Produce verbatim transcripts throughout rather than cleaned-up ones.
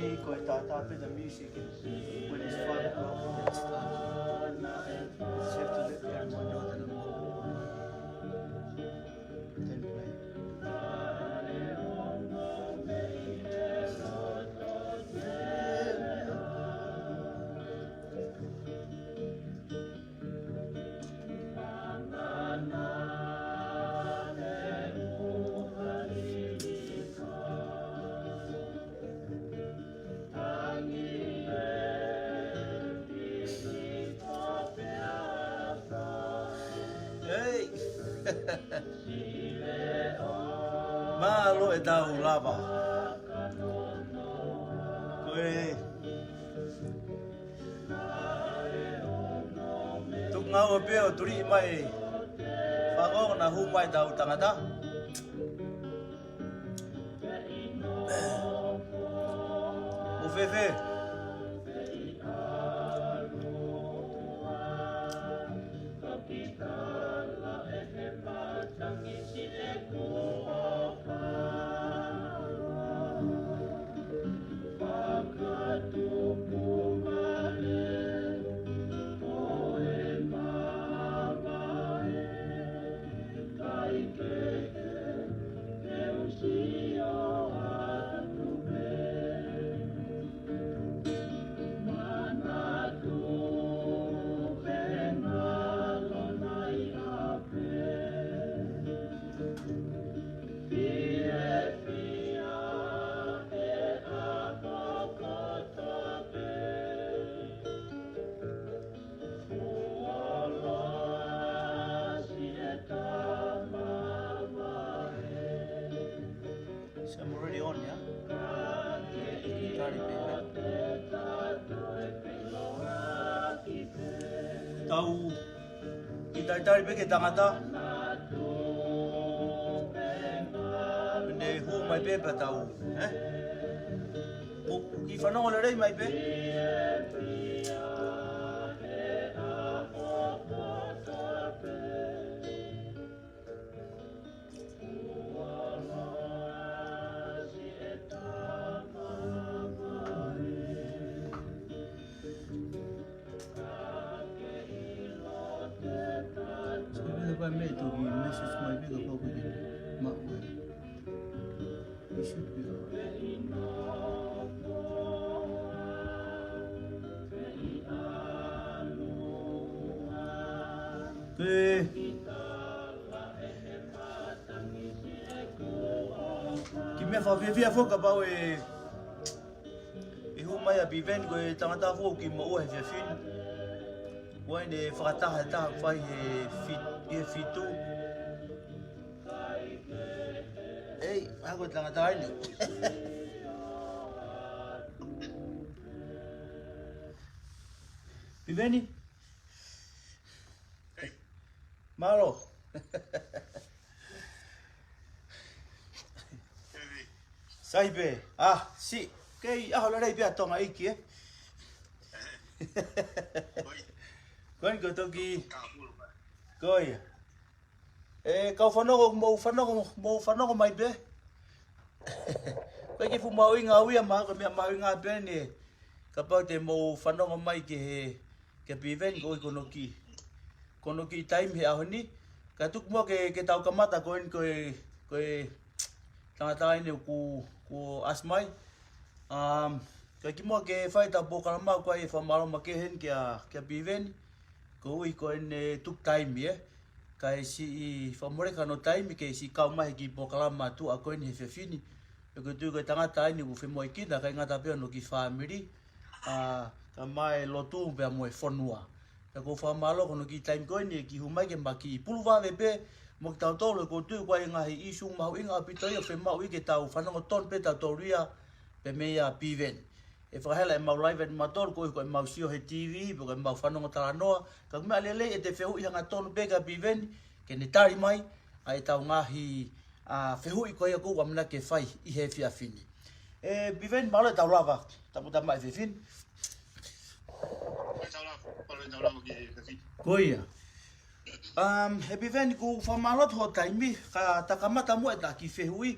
Ko e tātā pē the music. When it's five o'clock, it's time. Just have to let everyone know that I'm home. Then play. Hei! Mālō ʻetau lava. Ko e tuku ngāue pē ʻo tuli mai. Fakaongo naʻa hū mai ʻetau tangata. ʻO fēfē? So I'm already on, yeah? Tali pē, yeah? Tau, kiʻi talitali pē ki he tangata. Pea ne hū mai pē pea tau, eh? ʻO kiʻi fanongo lelei mai pē. So, pea ko e meʻa ʻoku toki message mai pē kapau ʻoku ke maʻu e. It should be all right. Ko e kiʻi meʻa fakafiefia foki kapau ʻe, ʻe hū mai ʻa Piveni, ko e tangata foki ʻoku kiʻi moʻua he efiafi ni. Kuo ne fakataha he taha fai he fit-, he fitu. Ei, ʻa ko e tangata ʻeni. Piveni? Mālō. Sai pē. Ah, si. Kei ʻaho lelei pē ʻa Tonga ʻeiki, eh? Ko eni ko e toki. Ko ia. ʻE kau fanongo, mou fanongo, mou fanongo mai pē. Ko e kiʻi fuʻu mahuʻinga au ia, ma ko e meʻa mahuʻinga pē eni. Kapau te mou fanongo mai ki he, kia Piveni, ko e kono kiʻi, kono kiʻi taimi he ʻaho ni. Ka tuku muʻa ke, ke tau kamata ko eni ko e, ko e tangata ʻeni ʻoku, ʻoku ʻasi mai. Um, ka kimuʻa ke fai ʻetau polokalama, ko e fakamālō makehe eni kia, kia Piveni. Koeʻuhi ko ʻene tuku taimi, eh. Kae siʻi fakamoleki hano taimi ke siʻi kau mai he kiʻi polokalama tuʻa ko eni he efiafi ni. He ʻoku ou tui ko e tangata ʻeni ʻoku femoʻuekina, ʻikai ngata pē hono kiʻi fāmili, ʻa, kae ʻumaʻā e lotu pea mo e fonua. Pea ʻoku ou fakamālō ko hono kiʻi taimi ko eni ʻene kiʻi hū mai ke ma kiʻi pulu vave pē mo kitautolu, he ʻoku ou tui ko e ngaahi ʻīsiu mahuʻinga ʻaupito ia ʻoku fiemaʻu ke tau fanongo tonu pē tautolu ia pea mei a Piveni. ʻE fakahela ʻemau live ʻe mautolu, koeʻuhi ko ʻemau sio he T V, pe ko ʻemau fanongo talanoa. Ka ko e meʻa lelei ʻete fehuʻi hangatonu pē kia Piveni, ke ne tali mai ʻa ʻetau ngaahi, ʻa, fehuʻi ko ia ʻoku ou ʻamanaki ke fai ʻi he efiafi ni. ʻE Piveni, mālō ʻetau lava, tapu tama e efiafi ni. Mālō ʻetau lava, mālō ʻetau lava ki he efiafi ni. Ko ia. Um, ʻe Piveni, ʻoku ou fakamālō atu hoʻo taimi, ka ta kamata muʻa ʻeta kiʻi fehuʻi,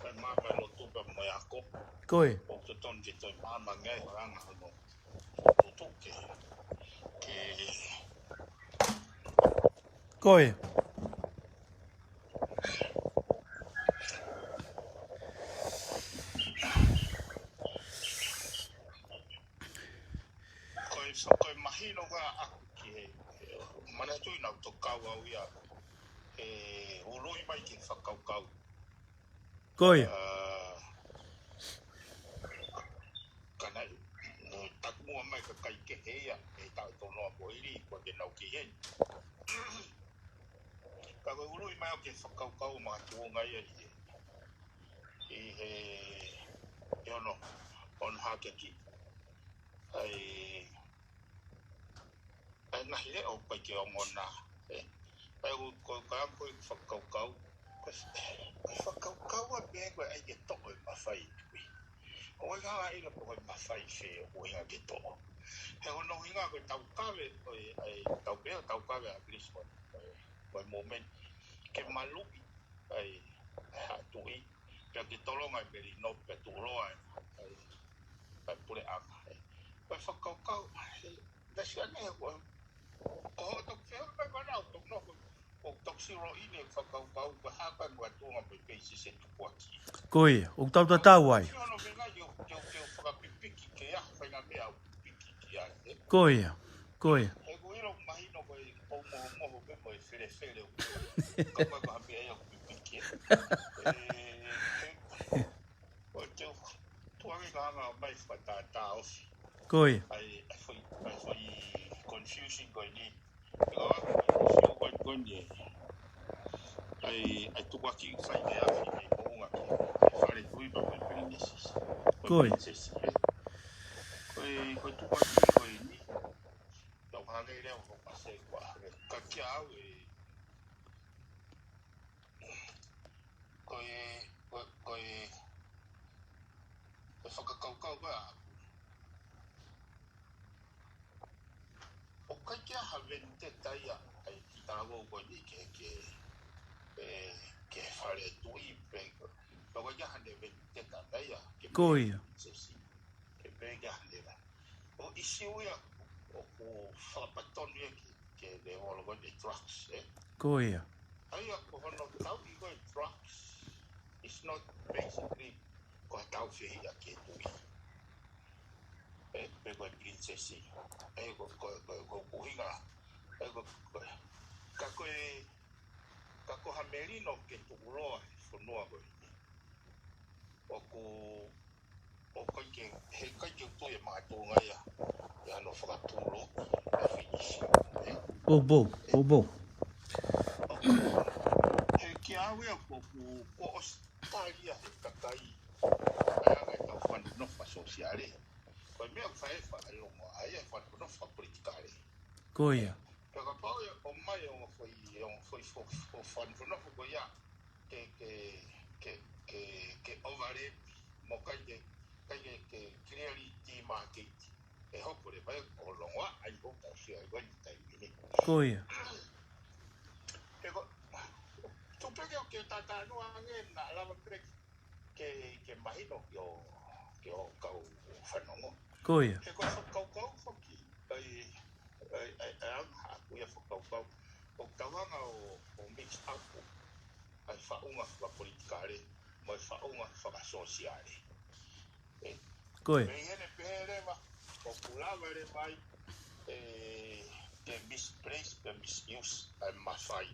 Fai māmā e lotu pea mo e ako. Ko ia. ʻOku totonu ke toe māmā ange ai ʻa e anga hono tutuki. Ke, ko ia. Ko e, ko e mahino ko ē ʻaʻaku ki he, he, manatuʻi naʻa ku toki kau au ia, he ului mai ki he fakakaukau. Ko ia. ʻA, ka naʻe, naʻe taku muʻa mai kakai kehe ia, ʻe taʻu tonu a mo ili, ko te nau ki heni. Ka ko e ului mai au ki he fakakaukau makatuʻunga ia ʻi he, ʻi he, ʻi hono, hono hākeakiʻi ʻa e, ʻa e ngaahi leʻo ʻoku ʻikai ke ongona, ē. ʻA ia ko, ko, ko e anga ko ē ʻeku fakakaukau, ko e, ko e fakakaukau ʻa pē ko e ʻai ke toʻo e mafai tuʻi. ʻOku ʻikai ke ʻilo pe ko e mafai fē ʻoku ʻuhinga ke toʻo. He ko hono ʻuhinga ko e taukave, ko e, ʻa e taukave, taukave ʻa Chris ko e, ko e, ko e moment ke maluʻi ʻa e, ʻa e haʻa tuʻi, pea ke tolonga e melino, pea tuʻuloa ʻa e, ʻa e, ʻa e puleʻanga, ē. Ko e fakakaukau, ʻa e, that's your name, ko e, ko hoʻo toki fehuʻi mai ko ena, ʻoku toki nofo, ʻoku toki siro ʻi he fakakaukau, ko e hā ko ē makatuʻunga mo e peisi se tukuaki. Ko ia, ʻoku tau tatau ai. Sio hono meʻa ke, ke, ke fakapipiki, ke ʻi ai ha faʻahinga meʻa ʻoku piki ki ai, ē. Ko ia, ko ia. He ko e ʻilo mahino ko e ʻoku mohomoho pē mo e felefele ʻoku, ka ko e ko ha meʻa ia ʻoku pipiki, ē. Ē, he, ko e te u tuʻu ange ka hanga mai fakatātā ofi. Ko ia. ʻA e, ʻa e foʻi, ʻa e foʻi confusion ko eni. Ko e, ko e, ko e, ko e, ʻa e, ʻa e tukuaki fai ke afi ke moʻunga ki he fale tuʻi pea mo e princess. Ko ia. Princess, ē. Ko e, ko e tukuaki ko eni. Tau hangē leva ko Pasei ko ē. Ka kia au ē, ko e, ko e, ko e, ko e fakakaukau ko ē ʻaʻaku. ʻOku ʻikai ke ʻi ai ha vendetta ia ʻa e kiʻi talavou ko eni ke, ke, ē, ke fale tuʻi pē ko. ʻOku ʻikai ke ʻi ai haʻane vendetta ia ke, ko ia, princess. Ke pehē ke ʻi ai haʻane la. ʻO ʻisiū ia ʻoku fakapatonu ia ki ke levolo ko e drugs, ē? Ko ia. ʻA ia ko hono tauʻi ko e drugs is not basically ko e tauʻi ia ke tui. Ē, pe ko e princess. Ē, ko, ko, ko, ko, ko hinga. Ē, ko, ko, ka ko e, ka ko ha melino ke tukuloa e fonua ko ē. ʻOku ʻo kai ke, he kai ke tui e mātuʻa ia, ʻi hano fakatūloki e finisi. Ē? Pou, pou, pou, pou. He kia au ia ko ku, ko Australia he kakai, ʻa e anga e tau fana nofo fakasōsiale. Ko e meʻa ʻoku fai e fakalongo, ʻa ia e fana nofo fakapolitikale. Ko ia. Pea kapau ia, ʻomai ʻo foʻi, ʻo foʻi fo, fo, fana nofo ko ia, ke, ke, ke, ke, ke ʻovarepi, mo kai ke, kai ke, ke clearly demarcate. ʻE hoko leva ia ko e longoaʻa ʻa e ʻoku tau sio ai ko eni taimi ni. Ko ia. He ko, tuku pē ke, ke tātānua ange naʻa lava pē ke, ke mahino ki ho, ki ho kau fanongo. Ko ia. He ko e fakakaukau foki, ʻa e, ʻa e, ʻa e, ʻa e anga haʻaku ia fakakaukau. ʻOku tau hanga ʻo, ʻo mix up ʻa e faʻunga fakapolitikale mo e faʻunga fakasōsiale. Ē? Ko ia. Mei heni pē leva, ʻoku lava leva ai, ē, ke misplace, ke misuse ʻa e mafai.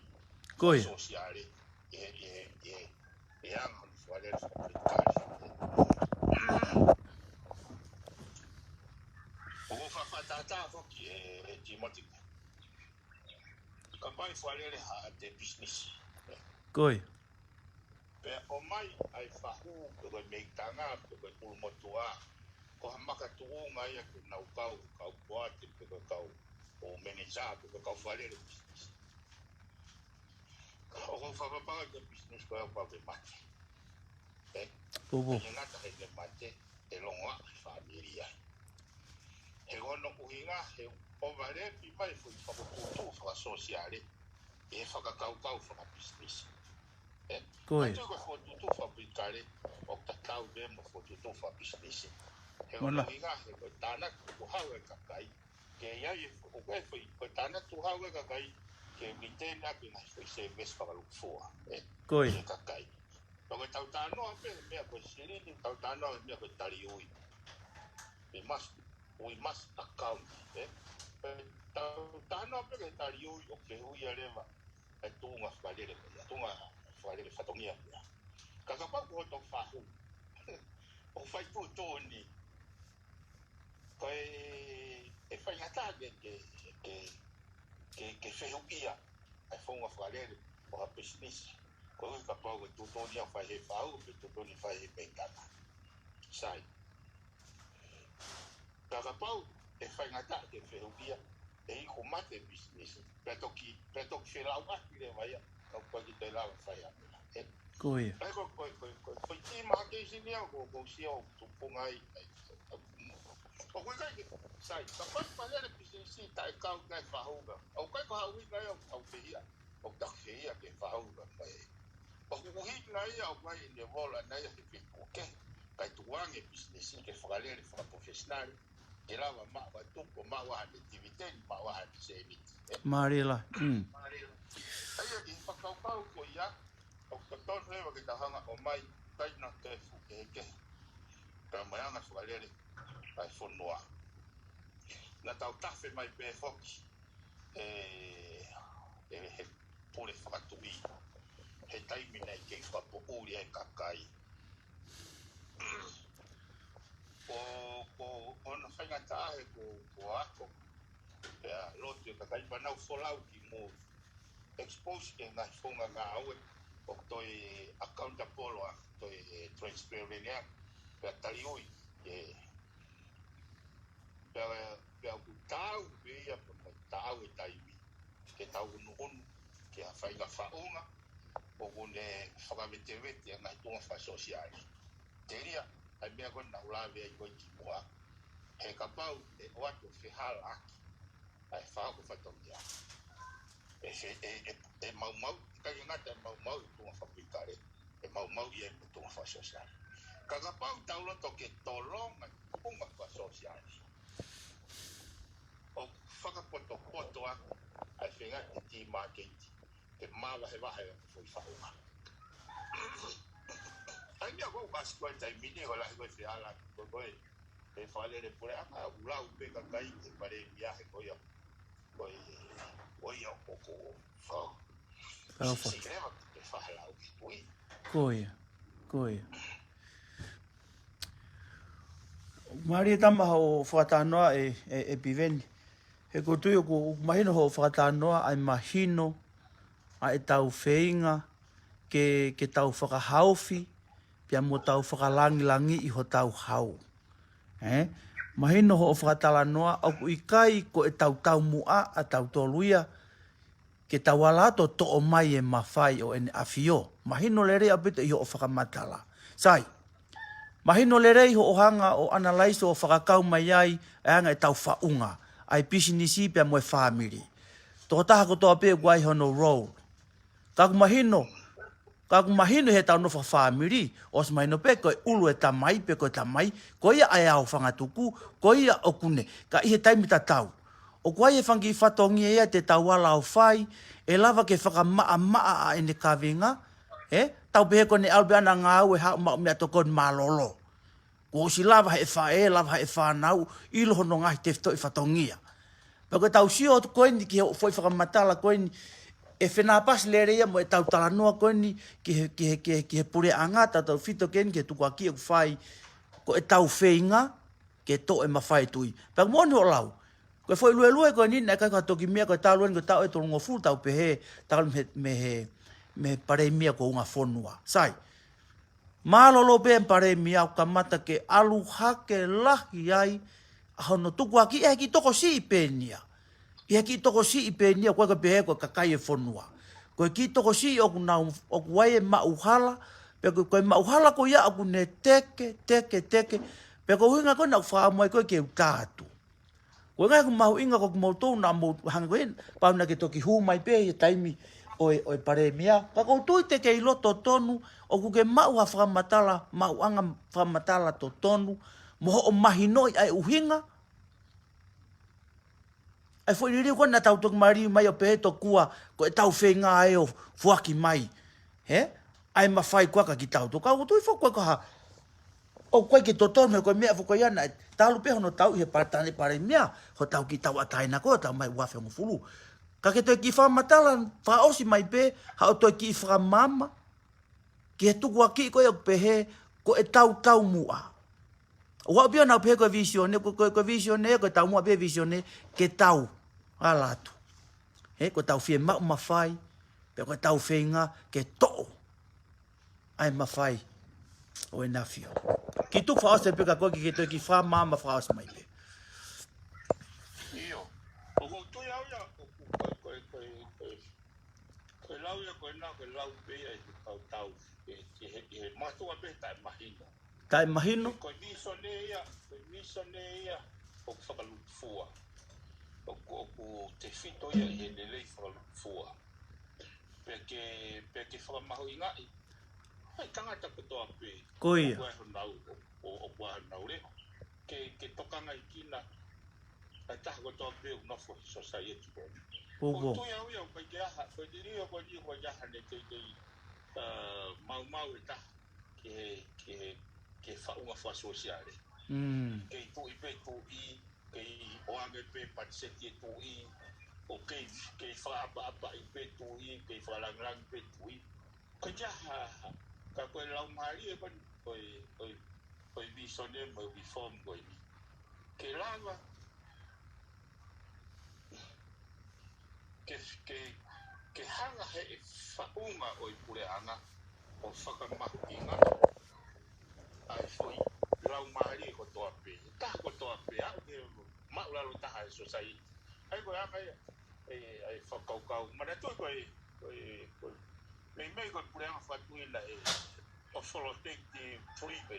Ko ia. Sōsiale, ē, ē, ē, ʻe anga hono fakalele fakapolitikale. ʻOku ou fakatātā foki ē, ē Timoti. Kapau ʻe fakalele haʻate pisinisi. Ko ia. Pea ʻomai ʻa e fahu, pe ko e meitanga, pe ko e tulumotuʻa. Ko ha makatuʻunga ia ke nau kau, kau poate, pe ko e kau ʻo menesa, pe ko e kau fakalele pisinisi. ʻOku ou fakapapauʻi ko e pisinisi ko ia ʻoku pau ke mate. Ē? Pou, pou. ʻIkai ngata he ke mate, ʻe longoaʻa e fāmili ai. He ko hono ʻuhinga, he ʻovarepi mai foʻi fakatuʻutuʻu fakasōsiale, ʻi he fakakaukau fakapisinisi. Ē? Ko ia. ʻAi ko e fakatuʻutuʻu fakapolitikale, ʻoku tatau pē mo e fakatuʻutuʻu fakapisinisi. He ko hono ʻuhinga, he ko e tānaki tukuhau e kakai, ke ʻi ai e fo-, ʻoku ʻi ai foʻi, ko e tānaki tukuhau e kakai, ke retain ʻaki e ngaahi foʻi service fakalūkufua, ē? Ko ia. Ki he kakai. Pea ko e tau talanoa pē he meʻa ko e silini, tau talanoa he meʻa ko e taliui. We must, we must account, ē? Pea tau talanoa pē he taliui ʻoku fehuʻia leva e tuʻunga fakalele ko ia, tuʻunga fakalele fatongia ko ia. Ka kapau ko hoto fahu ʻoku fai tuʻutuʻuni, ko e, ʻe faingataʻa ke, ke, ke, ke, ke fehuʻia ʻa e founga fakalele ʻo ha pisinisi. Koeʻuhi kapau ko e tuʻutuʻuni ʻoku fai he fahu, pe tuʻutuʻuni fai he meitanga. Sai. Ka kapau ʻe faingataʻa ke fehuʻia, ʻe iku mate e pisinisi. Pea toki, pea toki felauʻaki leva ia, ka ʻoku ʻikai ke toe lava fai ha meʻa. Ē? Ko ia. Pea ko, ko, ko, ko, ko e demarcation ia, ko, ko sio tupunga ai, ai, ʻoku ʻikai ke, sai, kapau fakalele pisinisi taʻe kau ki ai e fahu ka. ʻOku ʻikai ko ha ʻuhinga ia ʻoku tau fehiʻa, ʻoku tau fehiʻa ki he fahu ka mai. ʻOku ʻuhinga ia ʻoku ʻi ai e levolo ʻana ia he feituʻu kehe, kae tukuange e pisinisi ke fakalele fakaprofessional, ke lava maʻu ha tupu, maʻu ha dividend, maʻu ha sēniti. Mālie lahi. Mm. ʻA ia ki he fakakaukau ko ia, ʻoku totonu leva ke tau hanga ʻo ʻomai taina kefu kehekehe. Ka mai anga fakalele ʻa e fonua. Naʻa tau tafe mai pē foki ē, ē, he pule fakatuʻi. He taimi naʻe kei fakapoʻuli ai e kakai. Ko, ko hono faingataʻa he ko, ko ako. Pea lotu e kakai pea nau folau ki mui. Expose ki he ngaahi founga ngāue ʻoku toe accountable ʻa, toe transparent ʻa, pea taliui. Ē. Pea, pea ʻoku taau pē ia pea mo e taau e taimi ke tau unuunu ki ha faʻahinga faʻunga ʻoku ne fakavetevete ʻa e ngaahi tuʻunga fakasōsiale. Telia ʻa e meʻa ko ē naʻa ku lave ai ko ē kimuʻa. He kapau ʻe ʻoatu e fehālaaki ʻa e fakahoko fatongia, ʻe, ʻe, ʻe, ʻe maumau, ʻikai ke ngata ʻe maumau e tuʻunga fakapolitikale, ʻe maumau ia e tuʻunga fakasōsiale. Ka kapau tau loto ke tolonga e tuʻunga fakasōsiale, ʻoku fakapotopoto ʻa mavahevahe ʻa e foʻi faʻunga. ʻAi meʻa ko u kasi ko e taimi ni, ko e lahi ko e feala, ko e, ko e, e fakalele puleʻanga, ʻoku lau pē kakai, he palēmia he ko ia, ko e, ko ia ʻoku, ʻoku, ʻoku, Kau si, fa- si leva, ke fahalau ki tui. Ko ia, ko ia. Mālie tama hoʻo fakatalanoa ē, ē, ē Piveni. He ʻoku ou tui ʻoku, ʻoku mahino hoʻo fakatalanoa ʻa e mahino ʻa ʻetau feinga ke, ke tau fakahaofi, pea mo tau fakalangilangiʻi hotau hau. Ē? Mahino hoʻo fakatalanoa ʻoku ʻikai ko ʻetau taumuʻa ʻatautolu ia, ke tau ala atu ʻo toʻo mai e mafai ʻo ʻEne ʻAfio. Mahino lelei ʻaupito ʻi hoʻo fakamatala. Sai, mahino lelei hoʻo hanga ʻo analyze ʻo fakakau mai ai ʻa e anga ʻetau faʻunga, ʻa e pisinisi pea mo e fāmili. Tokotaha kotoa pē ʻoku ʻi ai hono role. Ka ʻoku mahino, ka ʻoku mahino he tau nofo fakafāmili, ʻosi mahino pē ko e ʻulu e tamai, pe ko e tamai, ko ia ʻa e ʻaofangatuku, ko ia ʻoku ne. Ka ʻi he taimi tatau, ʻoku ʻi ai e fanga kiʻi fatongia ia te tau ala ʻo fai, ʻe lava ke fakamaʻamaʻa ʻa ʻene kaveinga, ē? Tau pehē ko ʻene ʻalu pē ʻana ngāue, haʻu maʻu meʻa tokoni mālōlō. Kuo ʻosi lava he faʻē, lava he fānau, ʻilo hono ngaahi tefitoʻi fatongia. Pea ko ʻetau sio atu ko eni ki he foʻi fakamatala ko eni, ʻe fenāpasi lelei ia mo ʻetau talanoa ko eni ki he, ki he, ki he, ki he puleʻanga, tautautefito ko eni ki he tukuakiʻi ʻoku fai, ko ʻetau feinga ke toʻo e mafai tui. Pea ko e moʻoni hoʻo lau, ko e foʻi luelue ko eni naʻe ʻikai ko ha toki meʻa, ko e talu eni ko e taʻu ʻe tolungofulu tau pehē, talu mei he, mei he, mei he palēmia ko Ungafonua. Sai, mālōlō pē palēmia ʻo kamata ke ʻalu hake lahi ai ʻa hono tukuakiʻi ʻe he kiʻi tokosiʻi pē eni ia. ʻI he kiʻi tokosiʻi pē eni ia, ʻoku ʻikai ko e pehē ko e kakai e fonua. Ko e kiʻi tokosiʻi ʻoku nau, ʻoku ʻi ai e maʻuhala, pea ko, ko e maʻuhala ko ia ʻoku ne teke, teke, teke, pea ko e ʻuhinga ko ē naʻa ku fakaʻamu ai ko ē ke u tā atu. Ko e ngaahi ʻoku mahuʻinga ko kimoutolu naʻa mou hanga ko ē, pau naʻa ke toki hū mai pē he taimi ʻo e, ʻo e palēmia. Ka ʻoku ou tui te ke ʻilo totonu, ʻoku ke maʻu ha fakamatala, maʻuʻanga fakamatala totonu, mo hoʻo mahinoʻi ʻa e ʻuhinga. ʻA e foʻi liliu ko ē naʻa tau toki mali mai ʻo pehē tokua, ko ʻetau feinga ē ʻo foaki mai. Hē? ʻA e mafai ko ē kia kitautolu. Ka ʻoku ou tui foki ko e ko ha, ʻoku ʻikai ke totonu he ko e meʻa foki ia naʻe talu pē hono tauʻi he pale-, tane palēmia, hotau kiʻi tauʻatāina ko ē, tau mai ua afe hongofulu. Ka ke toe kiʻi fakamatala, fakaʻosi mai pē, haʻo toe kiʻi fakamaama, ki he tukuakiʻi ko ē ʻoku pehē, ko ʻetau taumuʻa. ʻOku ou pehē naʻa ku pehē ko e vīsone, ko, ko, ko e vīsone, ko e taumuʻa pē vīsone, ke tau ala atu. Hē, ko ʻetau fiemaʻu mafai, pea ko ʻetau feinga ke toʻo ʻa e mafai ʻo ʻEne ʻAfio. Kiʻi tuku fakaʻosi pē ka ko e kiʻi toe kiʻi fakamaama fakaʻosi mai pē. ʻIo. ʻOku ou tui au ia, ʻoku, ko e, ko e, ko e, ko e, ko e lau ia, ko e lau, ko e lau pē ia ʻi he kau tau, ʻi he, ʻi he, ʻi he mātuʻa pē taʻemahino. Taʻemahino. Ko e vīsone ia, ko e vīsone ia ʻoku fakalūkufua. ʻOku, ʻoku tefito ia ʻi he lelei fakalūkufua. Pea ke, pea ke fakamahuʻingaʻi ʻa e tangata kotoa pē. Ko ia. ʻOku ʻi ai honau, ʻo, ʻo, ʻoku ʻi ai honau leʻo. Ke, ke tokangaʻi kina ʻa e taha kotoa pē ʻoku nofo he sōsaieti ko eni. Ko, ko. ʻOku ou tui au ia, ʻoku ʻikai ke ʻi ai ha, ko e liliu ko eni, ʻoku ʻikai ke ʻi ai ha ne kei, kei, ā, maumau e taha ki he, ki he, ki he faʻunga fakasōsiale. Mm. Kei tuʻi pē tuʻi, kei ʻoange pē patiseti e tuʻi, ʻo kei, kei fakaʻapaʻapaʻi pē tuʻi, kei fakalangilangi pē tuʻi. ʻIkai ke ʻi ai ha, ha, ka ko e laumālie ko eni, ko e, ko e, ko e vīsone mo e reform ko eni. Ke lava, ke, ke, ke hanga he faʻunga ʻo e puleʻanga ʻo fakamahuʻingaʻi ʻa e foʻi laumālie kotoa pē, taha kotoa pē, aʻu ki he māʻulalo taha e sōsaieti. ʻA ia ko e anga ia, ʻa e, ʻa e fakakaukau. Manatuʻi ko e, ko e, ko e, meimei ko e puleʻanga fakatuʻi naʻe ʻosoloteki puli pē.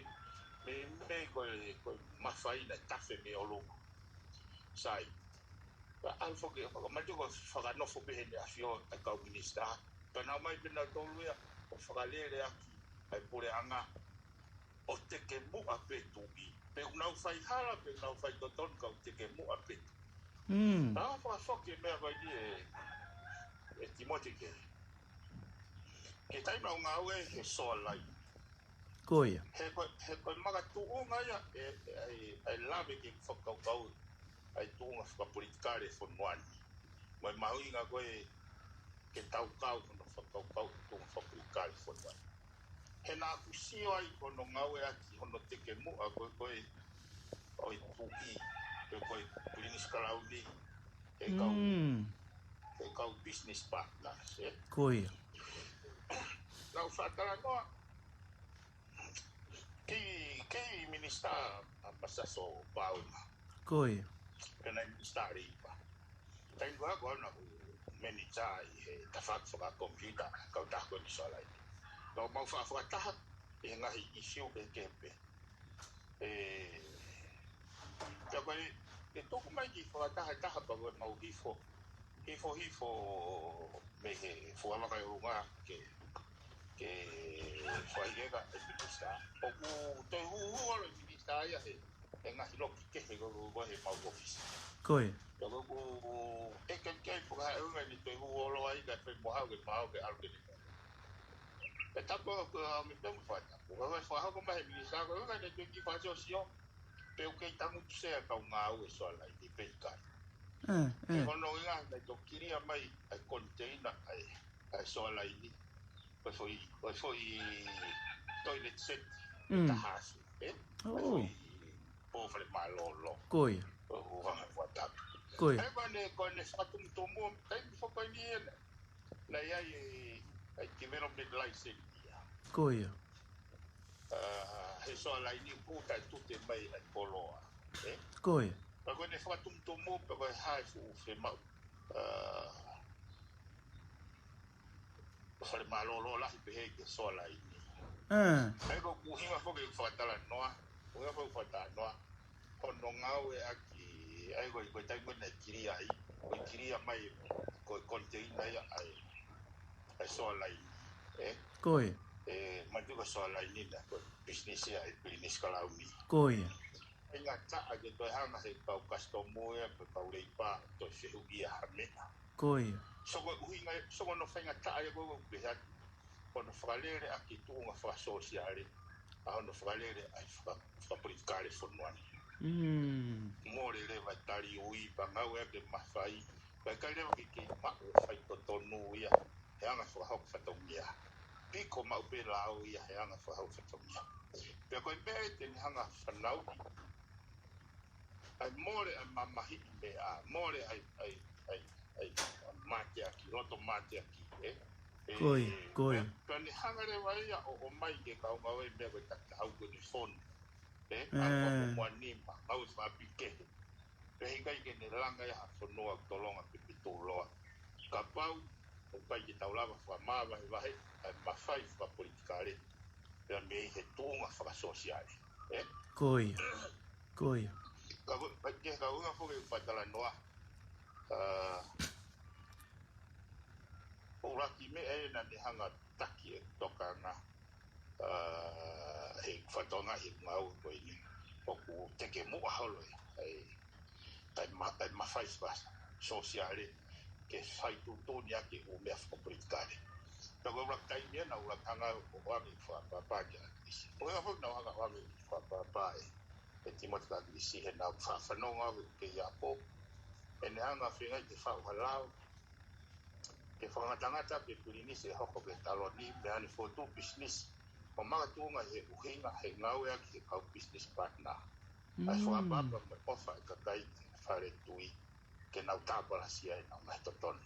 Meimei ko e, ko e mafai naʻe tafe mei ʻolunga. Sai. Ka ʻalu foki, ka manatuʻi ko e fakanofo pē heni ʻa e ʻAfio ʻa e kau minisitā. Ka nau ō mai pē nautolu ia, ʻo fakalele ʻaki ʻa e puleʻanga ʻo tekemuʻa pē tuʻi. Pe ʻoku nau fai hala, pe ʻoku nau fai totonu, ka ʻoku tekemuʻa pē tuʻi. Mm. Ka fakafoki e meʻa ko eni ē, ē Timoti ke, Ke taimi ʻoku ngāue he soa laini. Ko ia. He ko, he ko e makatuʻunga ia ʻe, ʻe, ʻe, ʻe lave ke fakakaukau ʻa e tuʻunga fakapolitikale e fonua ni. Mo e mahuʻinga ko ē ke tau kau hono fakakaukau e tuʻunga fakapolitikale e fonua ni. He naʻa ku sio ai ko hono ngāueʻaki hono tekemuʻa ko ē, ko ē ʻo e tuʻi, ko ē, ko e Pilinisi Kalauni, he kau, Mm. he kau business partners, ē? Ko ia. Naʻa ku fakatalanoa ki, ki he minisitā ʻa Masaso Pauna. Ko ia. Pea naʻe minisitā leipa. Taimi ko ē ko ē naʻa ku manager ʻi he tafaʻaki fakakomipiuta, kautaha ko eni soa laini. Naʻa mau faʻa fakataha ʻi he ngaahi ʻisiū kehekehe pē. ʻE, pea ko e, ʻe tuku mai ki fakataha taha pea ko e mau hifo, hifo, hifo mei he fuʻu vaka ʻi ʻolunga ke, ke fai ke ka e minisitā. ʻOku toe hūhū ʻa e minisitā ia he, he ngaahi loki kehe ko ē ko ē he mau ʻōfisi. Ko ia. Pea ko ʻeku ʻeke ki ai pe ko e hā e ʻuhinga ʻene toe hū holo ai kae fai mo haʻu ke mau ke ʻalu ke ne. ʻE tapu ko ē ʻa me pea mo fata. Ko e fakahoko mai he minisitā ko e ʻuhinga ʻene toe kiʻi fakasiosio. Pe ʻoku kei tangutu sea kau ngāue soa laini pe ʻikai. ʻE, ʻE ʻe. ko hono ʻuhinga naʻe toe kilia mai ʻa e koniteina ʻa e, ʻa e soa laini. Ko e foʻi, ko e foʻi toilet set Mm. taha ʻasi, ē? Ko e Oh. foʻi pō fale mālōlō. Ko ia. Ko e ʻuhinga fata. Ko ia. ʻE ko ʻene, ko ʻene fakatumutumu, taimi foki ko eni ē, naʻe ʻi ai e, e development license ia. Ko ia. ʻA, he soa laini kuo taʻetute mai ʻa e koloa, ē? Ko ia. Pea ko ʻene fakatumutumu, pea ko e hā e fuʻu fiemaʻu, ʻa, fale mālōlō lahi pehē ki he soa laini. ʻE. ʻA ia ko ʻeku ʻuhinga foki ʻeku fakatalanoa, ʻuhinga foki ʻeku fakatalanoa, hono ngāueʻaki, ʻa ia ko e, ko e taimi ko ē naʻe kilia ai, ko e kilia mai, ko e koniteina ia ʻa e, ʻa e soa laini, ē? Ko ia. ʻE, mai tu ko e soa laini na, ko e business ia ʻa e Pilinisi Kalauni. Ko ia. Faingataʻa ke toe hanga he kau kasitomu ia, pe kau leipa, toe fehuʻia ha meʻa. Ko ia. So ko e ʻuhinga, so ko hono faingataʻa ia ko ē ʻoku pehē atu. Ko hono fakalele ʻaki e tuʻunga fakasōsiale, ʻa hono fakalele ʻa e faka-, fakapolitikale fonua ni. Mm. Mole leva e tali ui pea ngāueʻaki e mafai, pea ʻikai leva ke kei maʻu e faitotonu ia, he anga fakahoko fatongia. Piko maʻu pē lao ia, he anga fakahoko fatongia. Pea ko e meʻa ē te ne hanga fanauʻi ʻa e mole ʻa e mamahiʻi meʻa, mole ʻa e, ʻa e, ʻa e, ʻa e mateaki, loto mateaki, ē? ʻE, Ko ia, ko ia. pea, pea ne hanga leva ia ʻo, ʻo ʻomai ke kau ngāue meʻa ko e takitaha ʻoku ne fonu, ē? ʻA e ʻE. ʻOku muanima, ngāue fakaʻapi kehe. Pea heʻikai ke ne langa ia ha fonua ʻoku tolonga pe pe tūloa. Kapau ʻoku ʻikai ke tau lava fakamāvahevahe ʻa e mafai fakapolitikale, pea mei he tuʻunga fakasōsiale, ē? Ko ia. Ko ia. Ka ko, ka ke ka ʻuhinga foki ʻeku fakatalanoa. ʻA, ʻuluaki meʻa ē naʻa ne hanga taki e tokanga, ʻa, he fakatonga he ngāue ko eni. ʻOku tekemuʻa holo e, e, e ma-, e mafai fakasōsiale ke fai tuʻutuʻuni ʻaki e ʻū meʻa fakapolitikale. Pea ko e ʻuluaki taimi ē naʻa ku hanga ʻo ʻoange e fakapapau ki ʻAkilisi. ʻO ia foki naʻa ku hanga ʻo ʻoange e fakapapau ē, ʻe Tīmote kia ʻAkilisi he naʻa ku fa-, fanongo au ki he ʻaho. ʻEne hanga feinga ke faʻu ha lao ke fakangatangata ʻaki e Pilinisi ʻe hoko ki he taloni, meʻa ʻa ʻene fokotuʻu pisinisi. ʻO makatuʻunga he ʻuhinga he ngāueʻaki he kau business partner. ʻA e Mm. fakapapau mo e ʻofa ʻa e kakai ki he fale tui, ke nau tāpalasia ʻenau ngaahi totonu.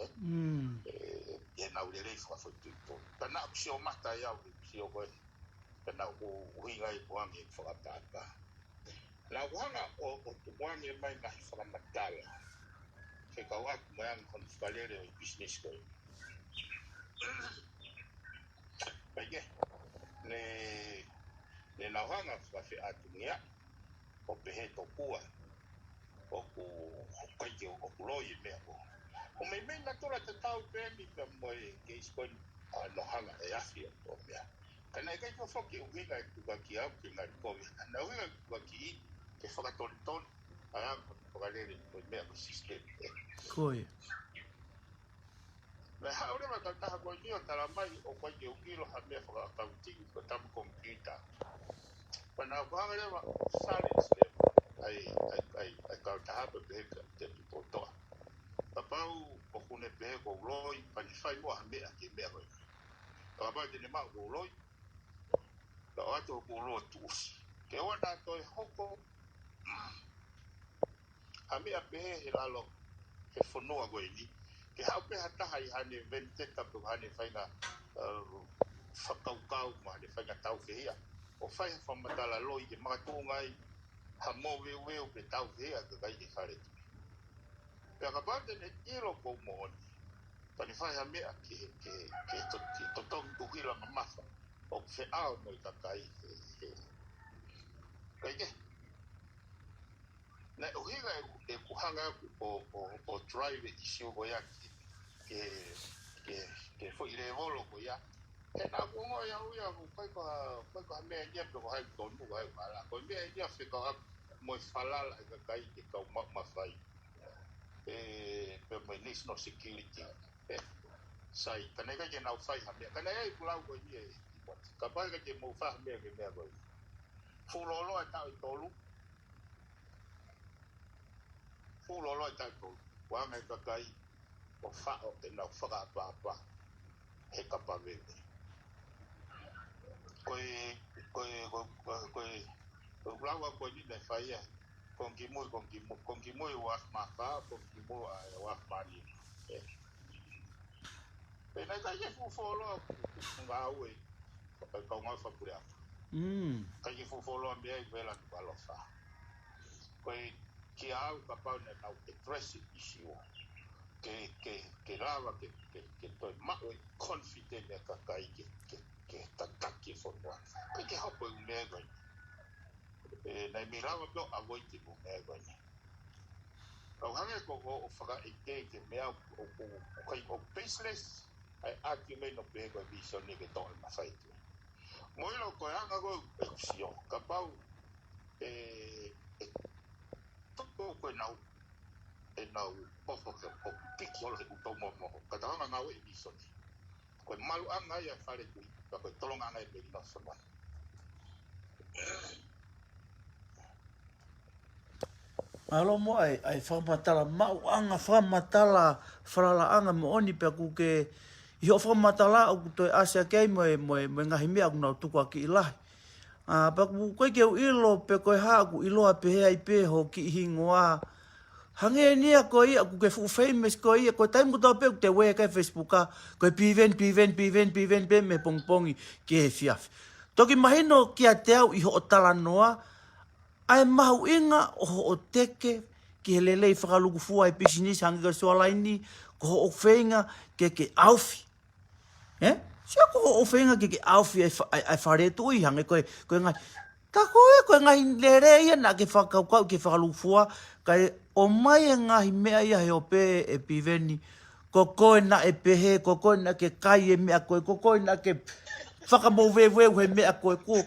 Ē? Mm. ʻE, ʻenau lelei fakafoʻituitui. Ka naʻa ku sio mata ai au, he sio ko ē. Ka naʻa ku ʻuhinga ai ʻoange e fakapapau. Naʻa ku hanga ʻo, ʻo tukuange mai ngaahi fakamatala. Fekauʻaki mo e anga hono fakalele ʻo e business ko ē. Pea ke, ne, ne nau hanga fakafeʻātungia, ʻo pehē tokua, ʻoku, ʻoku ʻikai ke ʻoku loi e meʻa ko. ʻO meimei natula tatau pē eni pea mo e keisi ko ē ʻa Nohanga ʻe afi ʻo tō meʻa. Ka naʻe ʻikai ke foki ʻuhinga e tuʻuaki au ke ngali kovi. Naʻe ʻuhinga e tuʻuaki ʻi ke fakatonutonu, ʻa e anga fakalele ko e meʻa ko e system. Ko ia. Pea haʻu leva e kautaha ko eni ʻo tala mai ʻoku ʻikai ke u ʻilo ha meʻa fakaʻakauniti ko e tama komipiuta. Pea naʻa ku hanga leva ʻo silence leva ʻa e, ʻa e, ʻa e, ʻa e kautaha pea pehē kia Tēpiti Potoʻa. Kapau ʻoku ne pehē ʻoku ou loi, pea ne fai muʻa ha meʻa ki he meʻa ko ē. Kapau te ne maʻu ʻoku ou loi, pea ʻoatu hoku ʻulu ʻo tuʻusi. Ke ʻoua naʻa toe hoko ha meʻa pehē he lalo he fonua ko eni. Ke haʻu pē ha taha ʻi haʻane vendetta pe ko haʻane faʻahinga, uh, fakakaukau mo haʻane faʻahinga tāufehiʻa ʻo fai ha fakamatala loi ke makatuʻunga ai ha moveuveu pe tāufehiʻa e kakai ki he Fale Tuʻi. Pea kapau te ne ʻilo ʻoku ou moʻoni, pea ne fai ha meʻa ki he, ki he, ki he to-, ki he totongi ʻuhila mamafa ʻoku feʻao mo e kakai he, he. Kae kehe, naʻe ʻuhinga ʻeku, ʻeku hanga ʻo, ʻo, ʻo, ʻo drive e ʻisiū ko ia ki, ki, ki, ki he foʻi lēvolo ko ia. He naʻa ku ongoʻi au ia, ʻoku ʻikai ko ha, ʻikai ko ha meʻa ia pe ko hai tonu, ko hai vala. Ko e meʻa ia fekauʻaki mo e falala e kakai ki he kau ma-, mafai. ʻE, pea mo e national security. ʻE, sai, ka naʻe ʻikai ke nau fai ha meʻa. Ka naʻe ʻi ai ʻeku lau ko eni ē, kapau ʻe ʻikai ke mou fai ha meʻa ki he meʻa ko ē. Fuʻu lōloa e taʻu ʻe tolu. Fuʻu lōloa e taʻu ʻe tolu. Ua ngai kakai ʻo faʻo ʻenau fakaʻapaʻapa he kapa veve. Ko e, ko e, ko e, ko e, ko e, ko e lau ko eni naʻe fai ia. Konga kimui, konga kimui, konga kimui ua afe mā fā, konga kimui ʻa e ua afe mā nima. ʻE. Pea naʻe ʻikai ke fuʻu fuoloa ʻeku ngāue, ʻeku ngāue fakapuleʻanga. Mm. ʻIkai ke fuʻu fuoloa mei ai vela tu alofa. Ko e kia au kapau naʻa nau address e ʻisiū. Ke, ke, ke lava ke, ke, ke toe maʻu e confident e kakai ke, ke, ke tataki e fonua. ʻIkai ke hopo e ʻū meʻa ko eni. ʻE, naʻe mei lava pē ʻo avoid e ʻū meʻa ko eni. Kau hangē ko ʻeku, ʻeku fakaʻeke ki he meʻa ʻoku, ʻoku, ʻoku ʻikai, ʻoku baseless ʻa e argument ʻo pehē ko e visone ke toʻo e mafai tu. Mo ʻilo ko e anga ko ē ʻeku sio, kapau ʻe, ʻe tuku ko ʻenau, ʻenau ʻoho ke ʻo piki holo he ʻū tau momoho. Ka tau hanga ngāue e visone. Ko e maluʻanga ia e Fale Tuʻi, pea ko e tolongaʻanga e melino e fonua. Mālō mo e, ʻa e fakamatala maʻuʻanga, fakamatala falalaʻanga moʻoni pea ʻoku ke, ʻi hoʻo fakamatala ʻoku toe ʻasi ake ai mo e, mo e, mo e ngaahi meʻa ʻoku nau tukuakiʻi lahi. ʻA, pea ʻoku ʻikai ke u ʻilo pe ko e hā ʻoku ʻiloa pehē ai pē hoʻo kiʻi hingoa. Hangē ni ia ko ia, ʻoku ke fuʻu famous ko ia, ko e taimi kotoa pē ʻoku te ueʻi ʻaki e Facebook ā, ko e Piveni, Piveni, Piveni, Piveni pē mei he pongipongi ki he efiafi. Toki mahino kiate au ʻi hoʻo talanoa, ʻa e mahuʻinga ʻo hoʻo teke ki he lelei fakalūkufua e pisinisi hangē ko e Shoreline, ko hoʻo feinga ke ke ʻaofi. ʻE? Sio ko hoʻo feinga ke ke ʻaofi ʻa e fa-, ʻa e, ʻa e Fale Tuʻi hangē ko e, ko e ngaahi. Tā ko ē, ko e ngaahi lelei ia naʻa ke fakakaukau ke fakalūkufua, kae ʻomai e ngaahi meʻa ia he ope ʻe Piveni. Ko koe naʻe pehē, ko koe naʻa ke kai e meʻa ko ē, ko koe naʻa ke fakamoveuveu he meʻa ko ē, ko,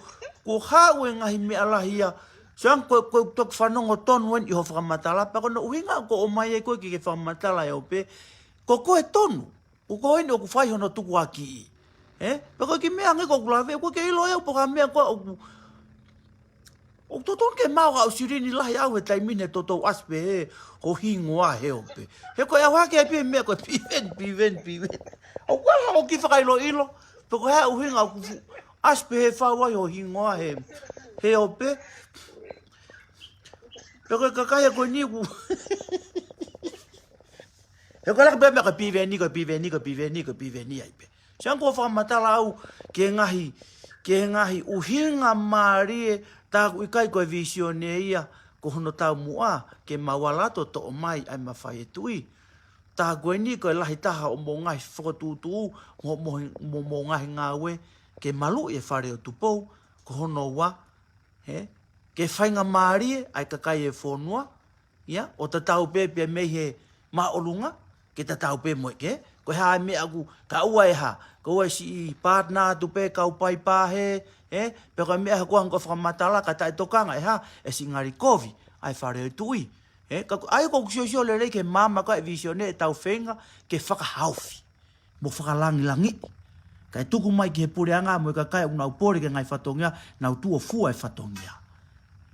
ko haʻu e ngaahi meʻa lahi ia. Sio ange ko, ko e toki fanongo tonu eni ʻi hoʻo fakamatala, pea ko hono ʻuhinga ko ʻomai ai koe ke ke fakamatala e ope. Ko koe tonu, ko koe eni ʻoku fai hono tukuakiʻi. ʻE? Pea ko e kiʻi meʻa ange ko ʻeku lave, ʻoku ke ʻilo ia pe ko ha meʻa ko ē ʻoku ʻoku totonu ke maʻu ʻa e silini lahi ʻaʻau he taimi ni he toutou ʻasi pē hoʻo hingoa he ope. He ko e ʻalu hake ai pē meʻa ko e Piveni, Piveni, Piveni. ʻOku ʻalu hake ʻo kiʻi fakaʻiloʻilo. Pe ko e hā e ʻuhinga ʻoku fu-, ʻasi pē he fau ai hoʻo hingoa he, he ope. Pe ko e kakai ko eni ʻoku He ko e laka pē meʻa ko e Piveni, ko e Piveni, ko e Piveni, ko e Piveni ai pē. Sio ange ko e fakamatala au ki he ngaahi, ki he ngaahi ʻuhinga mālie, tā ʻoku ʻikai ko e visone ia, ko hono taumuʻa, ke mau ala atu ʻo toʻo mai ʻa e mafai e tuʻi. Tā ko eni ko e lahi taha ʻo mo ngaahi fokotuʻutuʻu, mo, mo, mo, mo ngaahi ngāue, ke maluʻi e Fale ʻo Tupou, ko hono ua, he, ke faingamālie ʻa e kakai e fonua, ia, ʻo tatau pē pea mei he māʻolunga, ke tatau pē mo e ke, ko e hā e meʻa ʻoku, ka ʻoua e hā, ka ʻoua e siʻi partner atu pē kau pai pā he, he, pe ko e meʻa ha kuo hanga ʻo fakamatala ka taʻetokanga e hā, e siʻi ngali kovi, ʻa e Fale ʻo e Tuʻi, he, ka ko, ʻa ia ʻoku ou siosio lelei ki he maama ko ē e visone ʻetau feinga, ke fakahaofi. mo fakalangilangiʻi. Kae tuku mai ki he puleʻanga mo e kakai ʻoku nau pole ki he ngaahi fatongia, nau tuʻo fua e fatongia.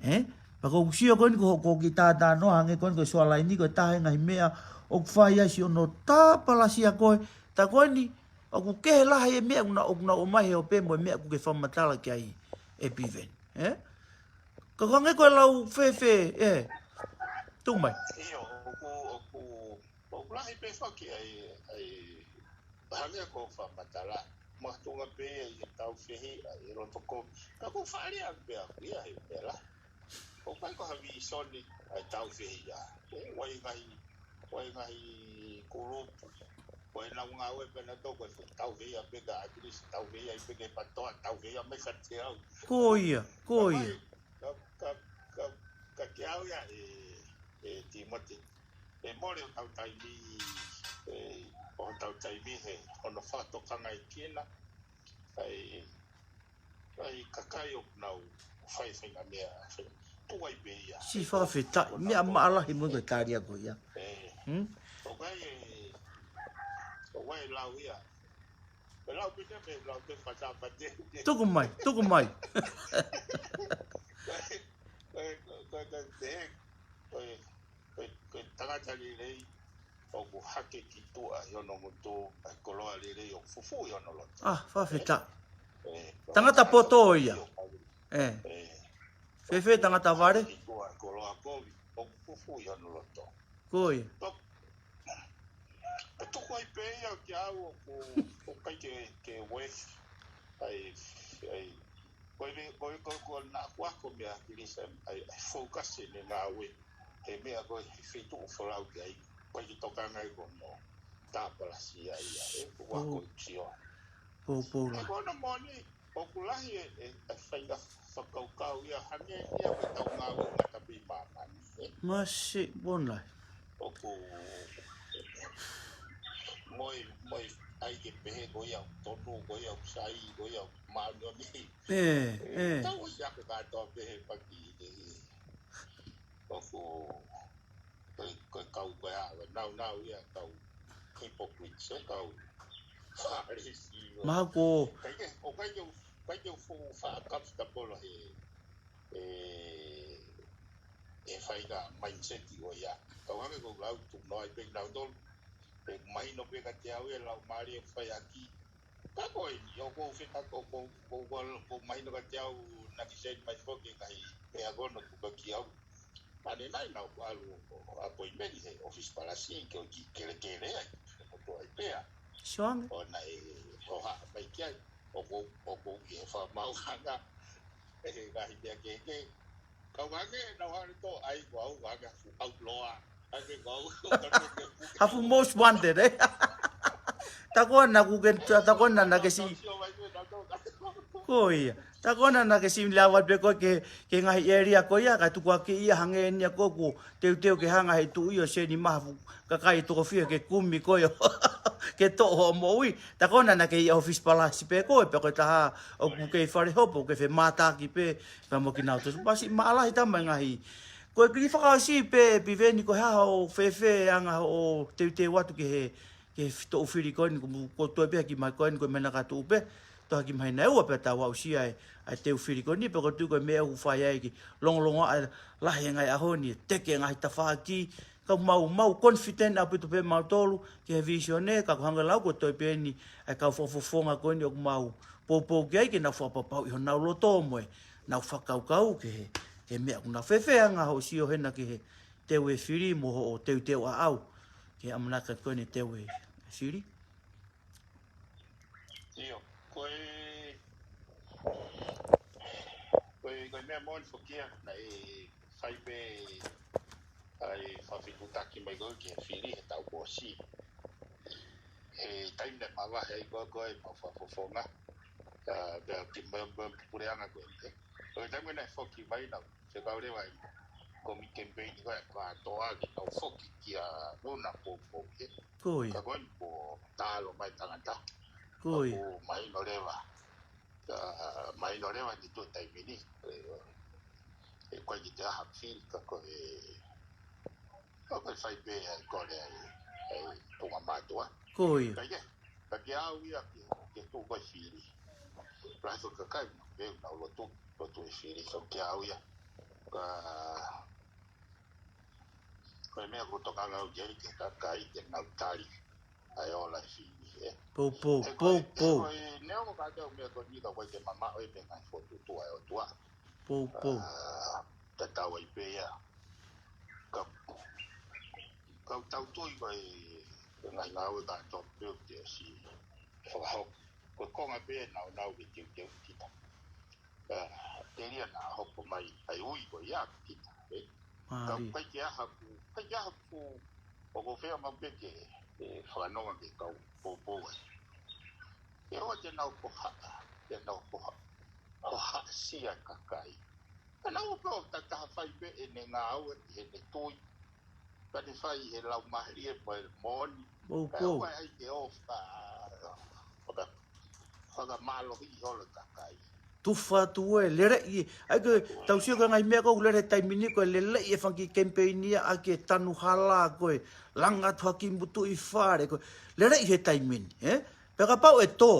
Ē? Pea ko ʻeku sio ko eni ko, ko ki tātānoa hangē ko eni ko e soalaini ko e taha e ngaahi meʻa ʻoku fai ai siʻono tāpalasia ko ē. Tā ko eni, ʻoku kehe lahi e meʻa ʻoku nau, ʻoku nau ʻomai he ope mo e meʻa ʻoku ke fakamatala ki ai ʻe Piveni. Ē? Ka ko hangē ko e lau fēfē, ē. Tuku mai. ʻIo, ʻoku, ʻoku, ʻoku lahi pē foki ai, ai, hangē ko e fakamatala. Makatuʻunga pē ia ʻi he tau fehiʻa, ʻi he loto kovi. Ka ʻoku faʻa lea pē ʻaku ia he pela. ʻOku ʻikai ko ha vīsone ʻa e tau fehiʻa. ʻE, ʻoku ʻi ai e ngaahi, ʻoku ʻi ai e ngaahi kulupu. ʻOku ʻi ai ʻenau ngāue pē nautolu ko e tau fehiʻa pē ka ʻAkilisi, tau fehiʻa pē ki he PTOA, tau fehiʻa mai kiate au. Ko ia, ko ia. Ka, ka, ka, ka kiate au ia ʻe, ʻe Tīmote. ʻE mole hotau taimi, ʻe, hotau taimi he ʻoku nau fakatokangaʻi kina. ʻA e, ʻa e kakai ʻoku nau fai e faʻahinga meʻa, fai, tuai pē ia. Siʻi fakafetaʻi, meʻa maʻalahi mo e ko e tali ʻaku ia. ʻE. Hmm? ʻOku ʻi ai e, ʻoku ʻi ai e lau ia. ʻE lau pē ia, ʻe lau pē fata pate. Tuku mai, tuku mai. Ko e, ko e, ko e, ko e, ko e, ko e tangata lelei, ʻoku hake ki tuʻa ʻi hono ngutu, ʻa e koloa lelei ʻoku fufū ʻi hono loto. Ah, fakafetaʻi. ʻE, tangata poto ia. ʻE. ʻE. Fēfē tangata vale? Ki tuʻa ʻa e koloa kovi, ʻoku fufū ʻi hono loto. Ko ia. Pea, pea tuku ai pē ia kiate au ʻoku, ʻoku ʻikai ke, ke uefi. ʻAi, ʻai. Ko e, ko e, ko e, ko e naʻa ku ako mei ʻAkilisi, ʻai, ʻai focus ʻene ngāue. He meʻa ko e, he feituʻu folau ki ai. ʻOku ʻikai ke tokanga ai ko hono tāpalasia ia, ʻe, ʻoku ako ʻi Sio. Poupou lahi. Ka ko hono moʻoni, ʻoku lahi e, e, e faʻahinga fakakaukau ia hangē ia ko e tau ngāue ngata pē ʻi māmani, ē. Masiʻi, poupou lahi. ʻOku, mo e, mo e, ʻai ke pehē ko ia ʻoku tonu, ko ia ʻoku sai, ko ia ʻoku māʻoniʻoni. ʻE, ʻe. Tau ʻosi ako kātoa pehē paki ʻi he, ʻoku, ko e, ko e kau ko ē ʻa, naunau ia kau hypocrites, ē, kau Fālesi, ʻo. Mahalo ko. ʻIkai ke, ʻoku ʻikai ke u, ʻikai ke u fuʻu faʻa comfortable he, ʻe, ʻe faʻahinga mindset ʻo ia. Kau hangē ko e lau tuʻunoa ai pē nautolu. ʻE mahino pē kiate au e laumālie ʻoku fai ʻaki. Ka ko eni, ʻoku ou fekau, ʻoku ou, ʻoku ou, ʻoku ou mahino kiate au naʻa ke send mai foki e ngaahi meʻa ko ē ʻoku tuku ki au. Mane nai naʻa ku ʻalu ʻo appointment he ʻōfisi palasi ke u kiʻi kelekele ai, he motuʻa ʻi Pea. Sio ange. ʻO naʻe hohaʻa mai ki ai, ʻoku, ʻoku ʻi he fakamaauʻanga, ʻe he ngaahi meʻa kehekehe. Kau ange, nau hale tō, ʻai ko au, ange fu au loa. Ange ko au, ange ko au. Hafu most wanted, ē? Tā ko ena naʻa ku ke, tā ko ena naʻa ke si. Ko ia. Tā ko ena naʻa ke si lava pē ko ē ki he, ki he ngaahi area ko ia, ka tuku ʻaki ia hangē ni ʻa ko ē ʻoku teuteu ke hanga he tuʻi ʻo send mai ha fuʻu kakai toko fiha ke kumi ko ē ʻo ke toʻo hoʻo moʻui. Tā ko ena naʻa ke ʻi ʻōfisi palasi pē ko ē, pea ko e taha ʻoku kei fale hopo, ʻoku ke femātaaki pē, pea mo kinautolu. Masiʻi maʻalahi tama e ngaahi. Ko e kiʻi fakaʻosi pē, Piveni, ko e hā hoʻo fēfē anga hoʻo teuteu atu ki he, ki he toʻu fili ko eni, ko, ko e toe pē ha kiʻi mahina ko eni, ko e mahina ka tuʻu pē, toe ha kiʻi mahina ʻe ua pea tau aʻusia e, ʻa e toʻu fili ko eni, pea ʻoku ou tui ko e meʻa ʻoku fai ai e kiʻi longolongoaʻa lahi e ngaahi ʻaho ni, ʻe teke e ngaahi tafaʻaki, ka mau, mau confident ʻaupito pē mautolu ki he vīsone, ka ko e hangē lau ko e toe pē eni ʻa e kau fakafofonga ko eni ʻoku mau poupou ki ai ke nau fakapapauʻi honau loto mo ʻenau fakakaukau ki he, ki he meʻa ʻoku nau fēfē anga hoʻo sio hena ki he teu e fili mo hoʻo teuteu ʻaʻau ki he ʻamanaki ko eni teu e fili. ʻIo, ko e, ko e, ko e meʻa moʻoni foki ia, naʻe fai pē ʻa e fakafetuʻutaki mai ko ē ki he fili he taʻu kuo ʻosi. He taimi naʻe mavahe ai ko ē ko ē ʻemau fakafofonga, ʻa, pea ki he meʻa, meʻa puleʻanga ko ē. Ko e taimi naʻe foki mai naʻa ku fekau leva ʻi he kōmiti kemipeini ko ē, kātoa ke tau foki kia Luna poupou, ē. Ko ia. Ka ko eni kuo taʻalo mai tangata. Ko ia. Kuo mahino leva. Ka mahino leva ni tuʻu taimi ni. ʻE, ʻe ʻikai ke te aha fili ka ko e, ka ko e fai pē ʻa e kole ʻa e, ʻa e tuʻunga mātuʻa. Ko ia. Ka ia. Ka ke au ia ke, ke tuʻu ko e fili. Lahi ko e kakai, pe nau lotu, lotu e fili, so ke au ia. Ka, ko e meʻa ko e tokanga au ke, ke kakai, ke nau tali. ʻA e ola e fili, ē. Pou, pou, He ko e, pou, he pou. ko e, neongo ka te au meʻa ko eni ka ko e ke mamaʻo e meʻa ngai fotu tua e ʻOtua. Pou, pou. Ah, tatau ai pē ia. Ka, ka tau toi ko e, ko e ngai ngāue ka tau pē o te si. Fakahoko. Ko e konga pē nau nau ke teu teu kita. Ah, telia na hoko mai, ai ui ko ia kita, ē. Ka Mālie. kai ke aha ku, kai ke aha ku, o ko fea ma pē ke, e, whakanonga ke kau poupou ai. E o te nau ko ha, te nau ko ha, ko ha sia kakai. Ka nau ko ta taha fai pē e ne ngāue, e ne tui. Ka ne fai he lau mahali e poi moni. Pou, Ka pou. ua ai ke o whaka, whaka, whakamālohi holo kakai. Tufa tu e, lele i, ai ke tau sio ka ngai meʻa ko lele taimi ni ko lele i e fanga kiʻi kemipeini a ke tanu hala ko e langa atu ha kiʻi mutuʻi fale ko lele i he taimi ni, ē? Pea kapau e tō,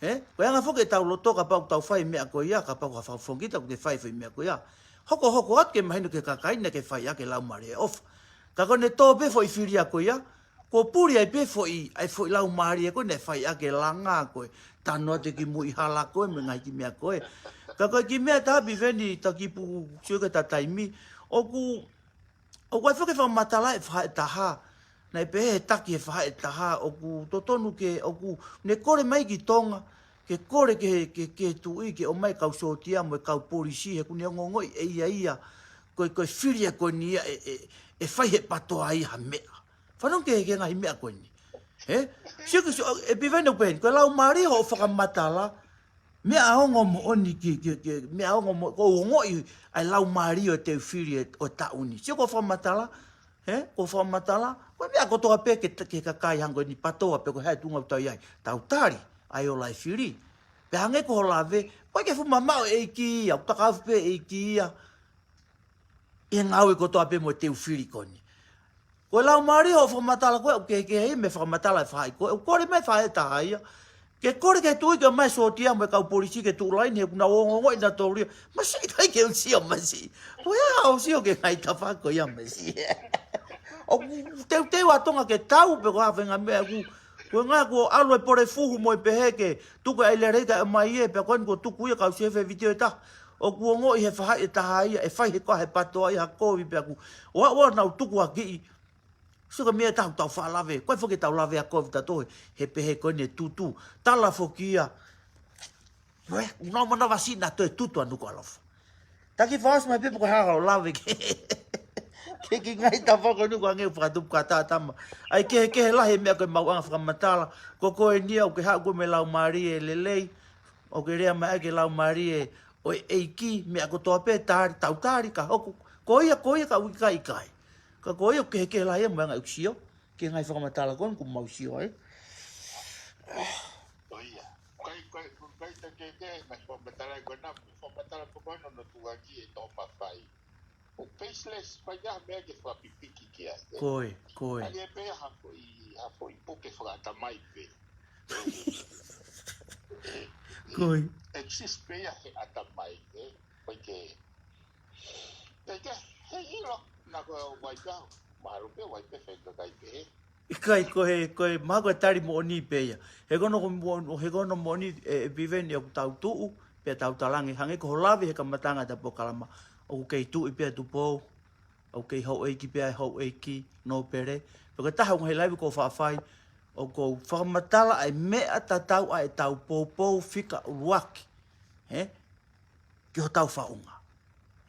ē? Ko e anga foki e tau loto kapau tau fai meʻa ko ia, kapau ka fakafofonga kita ko te fai fai meʻa ko ia. Hoko hoko atu ke mahino ke kakai na ke fai ake lau mālie ʻofa. Ka ko ne tō pē foʻi fili a ko ia, Ko puli ai pē foʻi, ai foʻi lau mālie ko ē, ne fai ake langa ko ē. Tanu atu ki muʻi hala ko ē, mo e ngaahi kiʻi meʻa ko ē. Ka ko e kiʻi meʻa taha Piveni taki puku sio ke ta taimi. ʻOku, ʻoku ai foki fakamatala e faʻahi ʻe taha. Naʻe pehē he taki he faʻahi ʻe taha, ʻoku totonu ke, ʻoku ne kole mai ki Tonga, ke kole ke, ke, ke tuʻi, ke ʻomai kau sōtia mo e kau polisi, he ʻoku ne ongoongoʻi ʻe ia ia. Ko e, ko e fili ʻa ko eni ia ʻe, ʻe, ʻe fai he patoa ia ha meʻa. Fanongo ki he, ki he ngaahi meʻa ko eni. Ē? Sio ki, sio, ʻe Piveni ʻoku pehē ni, ko e lau mālie hoʻo fakamatala, meʻa ongo moʻoni ki, ki, ki, meʻa ongo moʻoni, ko e ongoʻi ʻa e lau mālie ʻo e teu fili ʻo e taʻu ni. Sio ko e fakamatala, ē? Ko e fakamatala, ko e meʻa kotoa pē ke, ke kakai hangē ko eni patoa pē ko e hā e tuʻunga ʻoku tau ʻi ai. Tau tali, ʻa e ola e fili. Pea hangē ko hoʻo lave, ko e ke fuʻu mamaʻo e ʻEiki ia, ʻoku takaofi pē e ʻEiki ia. ʻI he ngāue kotoa pē mo e teu fili ko eni. Ko e lau mālie hoʻo fakamatala ko ē, ʻoku kehekehe ia mei he fakamatala e faʻahi ko ē, ʻoku kole mai faʻahi ʻe taha ia. Ke kole ke tuʻi ke ʻomai sōtia mo e kau polisi ke tuʻu laine, he ʻoku nau ongoongoʻi nautolu ia. Masiʻi kai ke u sio masiʻi. Ko e hā ʻoku sio ki he ngaahi tafaʻaki ko ia masiʻi. ʻOku teuteu ʻa Tonga ke tau pē ko e hā e faʻahinga meʻa ʻoku Ko e ngā kuo ʻalu e pole fuhu mo e pehē ke tuku ai lelei ka e mai e, pea ko eni kuo tuku ia kau sefe vitio ʻe taha. ʻOku ongoʻi he faʻahi ʻe taha ia, ʻe fai he koa he patoa ia ha kovi pea ku. ʻOua, ʻoua nau tuku ʻa kiʻi. Sio ka meʻa taha ʻoku tau faʻa lave, ko e foki ʻetau lave ʻa kovi ta toe, he pehē ko eni e tutu. Tala foki ia. Ko e, ʻoku nau manavasiʻi naʻa toe tutu ʻa Nukuʻalofa. Taki fakaʻosi mai pē pe ko e hā haʻo lave ke. Ke kiʻi ngaahi tafaʻaki ko eni ʻoku hangē ʻoku fakatupu ka tā tama. ʻAi kehekehe lahi e meʻa ko e maʻuʻanga fakamatala. Ko koe eni ia ʻoku ke haʻu koe mo e lau mālie lelei. ʻOku ke lea mai ʻaki e lau mālie ʻo e ʻEiki, meʻa kotoa pē tali, tau tali ka hoko. Ko ia, ko ia ka ʻoku ʻikai, ʻikai. Ka ko ia ʻoku kehekehe lahi ia mo e anga ʻeku sio. Ki he ngaahi fakamatala ko eni ʻoku mau sio ai. ʻO ia. Kai, kai, kai ta ke ke, ngaahi fakamatala ko ena, fakamatala ko ena ʻoku tuʻu ʻaki e tō mafai. ʻOku baseless, fai ha meʻa ke fakapipiki ki ai, ē? Ko e, ko e. ʻAi pē ha foʻi, ha foʻi puke fakaʻatamai pē. Ko e. Exist pē ia he ʻatamai, ē? Ko e ke, ke, ke, he ʻilo, na ko e wai pē, mahalo pē, wai pē, fai ka kai pē, ē? ʻIkai ko e, ko e, mahalo ko e tali moʻoni pē ia. He ko hono ko mo-, he ko hono moʻoni e, e Piveni ʻoku tau tuʻu, pea tau talange, hangē ko hoʻo lave he kamataʻanga ʻeta polokalama, ʻoku kei tuʻi pē ʻa Tupou, ʻoku kei houʻeiki pē ʻa e houʻeiki, nōpele. Pea ko e taha ʻo e ngaahi laivi ʻoku ou faʻa fai, ʻoku ou fakamatala ʻa e meʻa tatau ʻa ʻetau poupou fika ʻuluaki. Ē? Ki hotau faʻunga.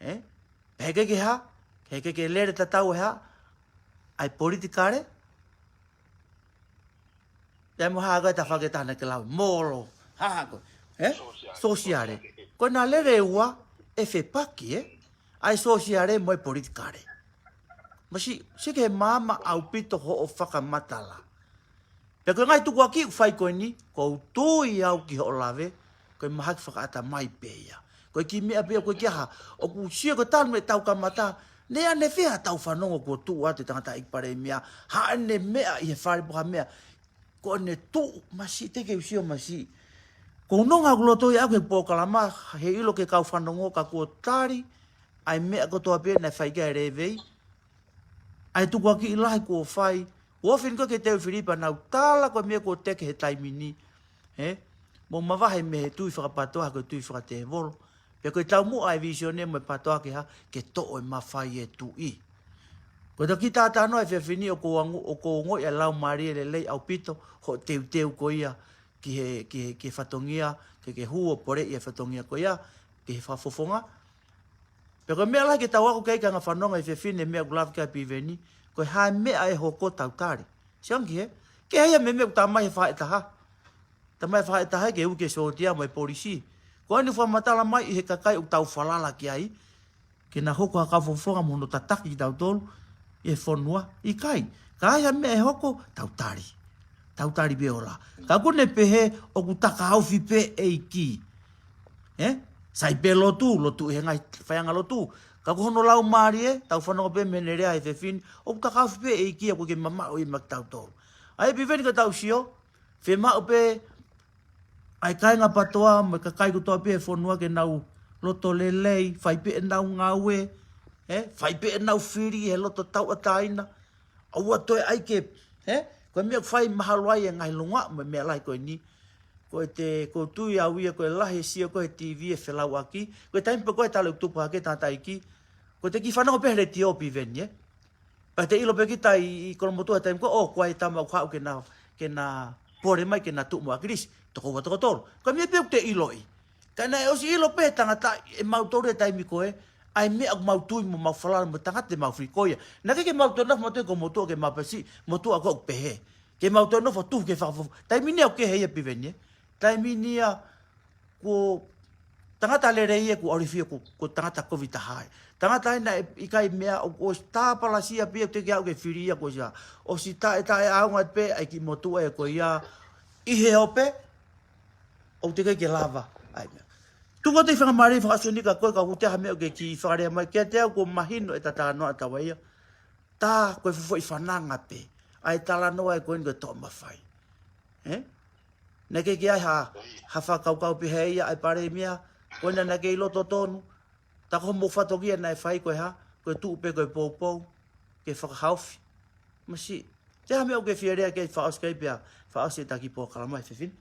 Ē? Pea heʻikai ke hā, heʻikai ke lele tatau e hā, ʻa e politikale, pea mo hā ko e tafaʻaki ʻe taha naʻa ke lau, molo, hā ko e, ē? Sōsiale. Sōsiale. Ko ena lele ʻe ua, ʻe fepaki, ē? ʻA e sōsiale mo e politikale. Masiʻi, sike he maama ʻaupito hoʻo fakamatala. Pea ko e ngaahi tukuakiʻi ʻoku fai ko eni, ʻoku ou tui au ki hoʻo lave, ko e mahaki fakaʻatamai pē ia. Ko e kiʻi meʻa pē ia, ko e kiʻi hā, ʻoku sio ko e talu mei heʻetau kamata, ne ʻanefē haʻatau fanongo kuo tuʻu atu e tangataʻeiki palēmia, haʻane meʻa ʻi he fale pe ko ha meʻa, Ko ʻene tuʻu, masiʻi, te ke u sio masiʻi. Ko u nonga ʻoku loto ia ʻaku he polokalama, he ʻilo ke kau fanongo ka kuo tali ʻa e meʻa kotoa pē naʻe fai ki ai e lēvei. ʻA e tukuakiʻi lahi kuo fai. Kuo fini ko ke teu filipa nau tala ko e meʻa kuo teke he taimi ni. He? Mo mavahe mei he tui fakapatoa ko e tui fakatēvolo. Pea ko e taumuʻa e vīsone mo e patoa ke hā, ke toʻo e mafai e tuʻi. Ko e taki tātānoa e fefini ʻoku ou angu-, ʻoku ou ongoʻi ʻa e laumālie lelei ʻaupito, hoʻo teuteu ko ia ki he, ki he, ki he fatongia, ke ke hū ʻo poleʻi e fatongia ko ia, ki he fakafofonga. Pea ko e meʻa lahi ke tau ako ki ai ka ngaahi fanongo ʻa e fefine meʻa ʻoku lave ki ai Piveni, ko e hā e meʻa ʻe hoko tau tali. Siʻange ki he, ke hā ia mei he meʻa ʻoku tā mai he faʻahitaha. Tā mai he faʻahitaha ke u ke sōtia mo e polisi. Ko ʻene fakamatala mai ʻi he kakai ʻoku tau falala ki ai, ke na hoko ha kau fakafofonga mo hono tataki kitautolu ʻi he fonua. ʻIkai, ka ai ha meʻa ʻe hoko, tau tali. Tau tali pē ola. Ka ʻoku ne pehē ʻoku takaofi pē ʻEiki. He? Sai pē lotu, lotu ʻi he ngaahi faiʻanga lotu. Ka ko hono laumālie, tau fanongo pē mei heʻene lea he fefine, ʻoku takaofi pē ʻEiki ʻoku ke mamaʻo ia maʻa kitautolu. ʻA ia Piveni ka tau sio, fiemaʻu pē ʻa e kāinga patoa mo e kakai kotoa pē he fonua ke nau loto lelei, fai pē ʻenau ngāue, he? Fai pē ʻenau fili he loto tauʻatāina. ʻOua toe ʻai ke, he? Ko e meʻa ʻoku fai mahalo ai e ngaahi longoaʻa mo e meʻa lahi ko eni. Ko e te, ko u tui au ia ko e lahi e sio ko ē he TV e felauʻaki. Ko e taimi pē ko ē tala ʻoku tupu hake tangataʻeiki. Ko e te kiʻi fanongo pē he letiō Piveni, he? Pea te ʻilo pē kita ʻi, ʻi Kolomotuʻa he taimi ko ē, ʻo, ko e tama ʻoku haʻu ke na, ke na pole mai ke na tuʻu mo ʻAkilisi. Toko ua, toko tolu. Ko e meʻa pē ʻoku te ʻiloʻi. Ka naʻe ʻosi ʻilo pē he tangata ʻe mautolu he taimi ko ē, ʻa e meʻa ʻoku mau tui mo mau falala mo e tangata te mau fili ko ia. Naʻe ʻikai ke mau toe nofo mautolu ko motuʻa ke mau pesi, motuʻa ko ē ʻoku pehē. Ke mau toe nofo tuhu ke fakafo-. Taimi ni ʻoku kehe ia Piveni, he? Taimi ni ia ko tangata lelei ia ko ʻAulifio ko, ko tangata kovi taha ia. Tangata ia naʻe ʻikai meʻa ʻo, ʻosi tāpalasia pē ia ʻoku teʻeki aʻu ke fili ia ko ia. ʻOsi taʻe, taʻeʻaonga pē ʻa e kiʻi motuʻa ia ko ia ʻi he ope, ʻoku teʻeki ke lava. ʻA ia meʻa. Tuku atu e faingamālie fakaʻosi ni ka ko e ka ʻoku te ha meʻa ʻoku ke kiʻi fakalea mai kiate au kuo mahino e talanoa ʻa taua ia. Tā ko e fufuaʻi fananga pē. ʻA e talanoa ē ko eni ko e toʻo mafai. He? Naʻe ʻikai ke ʻi ai ha, ha fakakaukau pehē ia ʻa e palēmia, ko ena naʻe ʻikai loto tonu, tā ko hoʻomou fatongia naʻe fai ko e hā, ko e tuʻu pē ko e poupou, ke fakahaofi. Masiʻi, te ha meʻa ʻoku ke fie lea ki ai fakaʻosi ki ai pea, fakaʻosi e taki polokalama e fefine.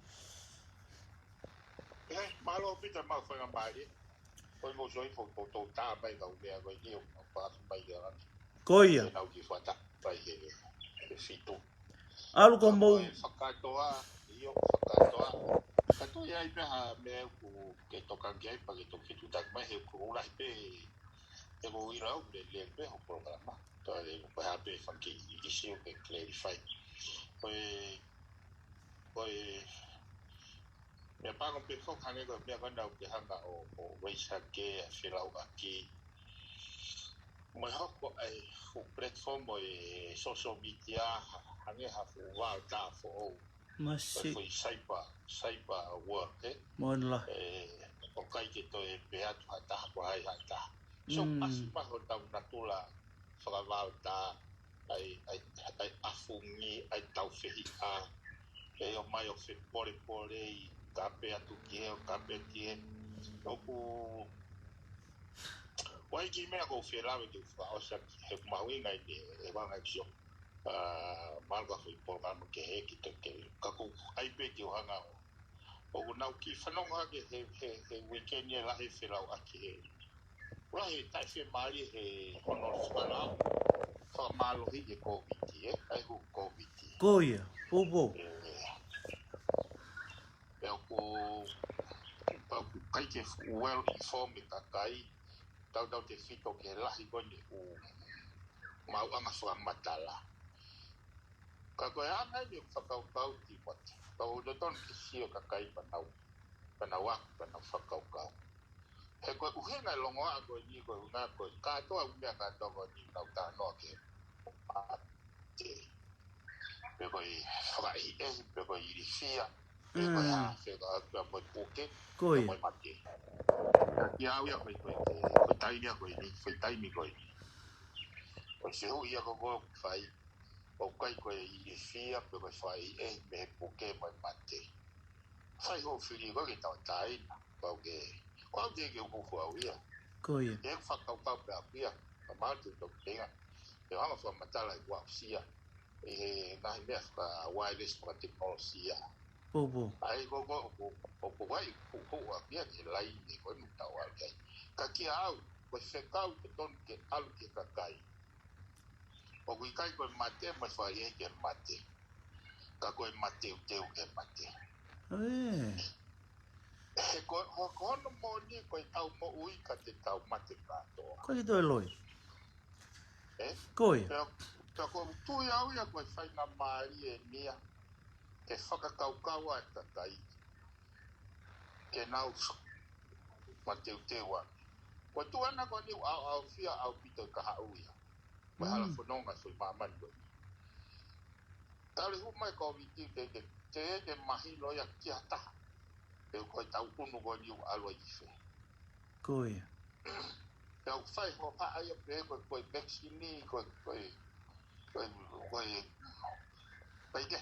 ʻE, mālō ʻaupito mau faingamālie. Ko e mou soi fo, ko tou tā mai kau meʻa ko eni ʻo, ʻo pāki mai ia lani. Ko ia. Ke nau ki fata, pai he, he fitu. ʻAlu ko mou. Ka ko e fakatoa, ʻio, fakatoa. Ka toe ʻi ai pē ha meʻa ʻoku ke tokanga ki ai pea ke toki fitu taki mai he ʻoku lahi pē, he ko ira au le, le pē ho polokalama. Toe le ko ha pē fanga kiʻi ʻisi ʻoku ke clarify. Ko e, ko e, meʻa pango pē foki hangē ko e meʻa ko ena ʻoku ke hanga ʻo, ʻo raise hake, ʻa e felauʻaki. Mo e hoko ʻa e fuʻu platform ʻo e social media, ha-, hangē ha fuʻu vaotā foʻou. Masiʻi. Ko e fuʻu cyber, cyber world, he? Mo ena lahi. ʻE, ʻoku ʻikai ke toe pehē atu ha taha ko hai ha taha. So, mm, ʻasi mai hotau natula fakavaotā, ʻa e, ʻa e, ʻa e ʻafungi, ʻa e taufehiʻa, ʻe ʻomai ʻo fepolepole ʻi kape atu ki he, ʻo kape atu ki he. ʻOku, ʻoku ʻi ai e kiʻi meʻa ʻoku ou fie lave ke u fakaʻosi ʻaki he mahuʻinga ʻi he, he vanga ʻi sio. ʻA, mālō ka fai polokalama kehe ki te ke, ka ʻoku ʻi ai pē ke u hanga ʻo ʻoku nau kiʻi fanongo hake he, he, he weekend ʻe lahi e felauʻaki he. Lahi e taʻefiemālie he hono fakalao. Fakamālohi e Covid, ē? ʻA e ʻū Covid. Ko ia, poupou. ʻE, ʻe ʻoku, ʻoku ʻikai ke well informed e kakai, tautautefito ki he lahi ko eni ʻū maʻuʻanga fakamatala. Ka ko e anga eni ʻeku fakakaukau Tīmote. Ka ʻoku totonu ke sio e kakai pea nau, pea nau ako, pea nau fakakaukau. He ko e ʻuhinga e longoaʻa ko eni, ko e ʻuhinga ko e kātoa ʻū meʻa kātoa ko eni ʻoku nau talanoa ki he mate. Pe ko e fakaʻehiʻehi, pe ko e ilifia, pe ko e, mm, hā, pe ko e, pe ko e puke, ko ia, pe ko e mate. Ka kiate au ia ko e, ko e, ko e taimi ia ko eni, ko e taimi ko eni. Ko e fehuʻi ia ko ē ʻoku fai, ʻoku ʻikai ko e ilifia pe ko e fakaʻehiʻehi mei he puke mo e mate. Fai hoʻo fili koe ke tauʻatāina. Pau ke, ko au te ke uku au ia. Ko ia. Te ke fakakaukau pē au ia. Ka mau te toki tenga. Te hanga fakamatala i kuo aʻusia ʻi he ngaahi meʻa faka-wireless fakatekinolosia. Pōpō. ʻA ia ko, ko, ko, ko, ko wai, ko, ko, a pia ke laine, ko e nutau au kei. Ka kia au, ko e fekau ke tonu ke ʻalu ki he kakai. ʻOku ʻikai ko e mate, mo e fai e ke mate. Ka ko e mateuteu ke mate. ʻE. He ko, ko, ko hono moʻoni, ko e tau moʻui ka te tau mate kātoa. Ko e toe loi. ʻE? Ko ia. Pea, pea ko tui au ia ko e faingamālie ʻeni ia. Ke fakakaukau ai kakai. Ke nau mateuteu ai. Ko e tuʻu ʻana ko eni ʻaʻau fia ʻaupito ka haʻu ia. Ko e hala fononga soi māmani ko eni. Tali hu mai ko viti te, te, te, te mahino ia kia taha. Pe ko e tau unu ko eni ʻalu ai ki fē. Ko ia. Pea u fai ho paʻa ia pe ko, ko e vaccine, ko, ko, ko, ko, ko e,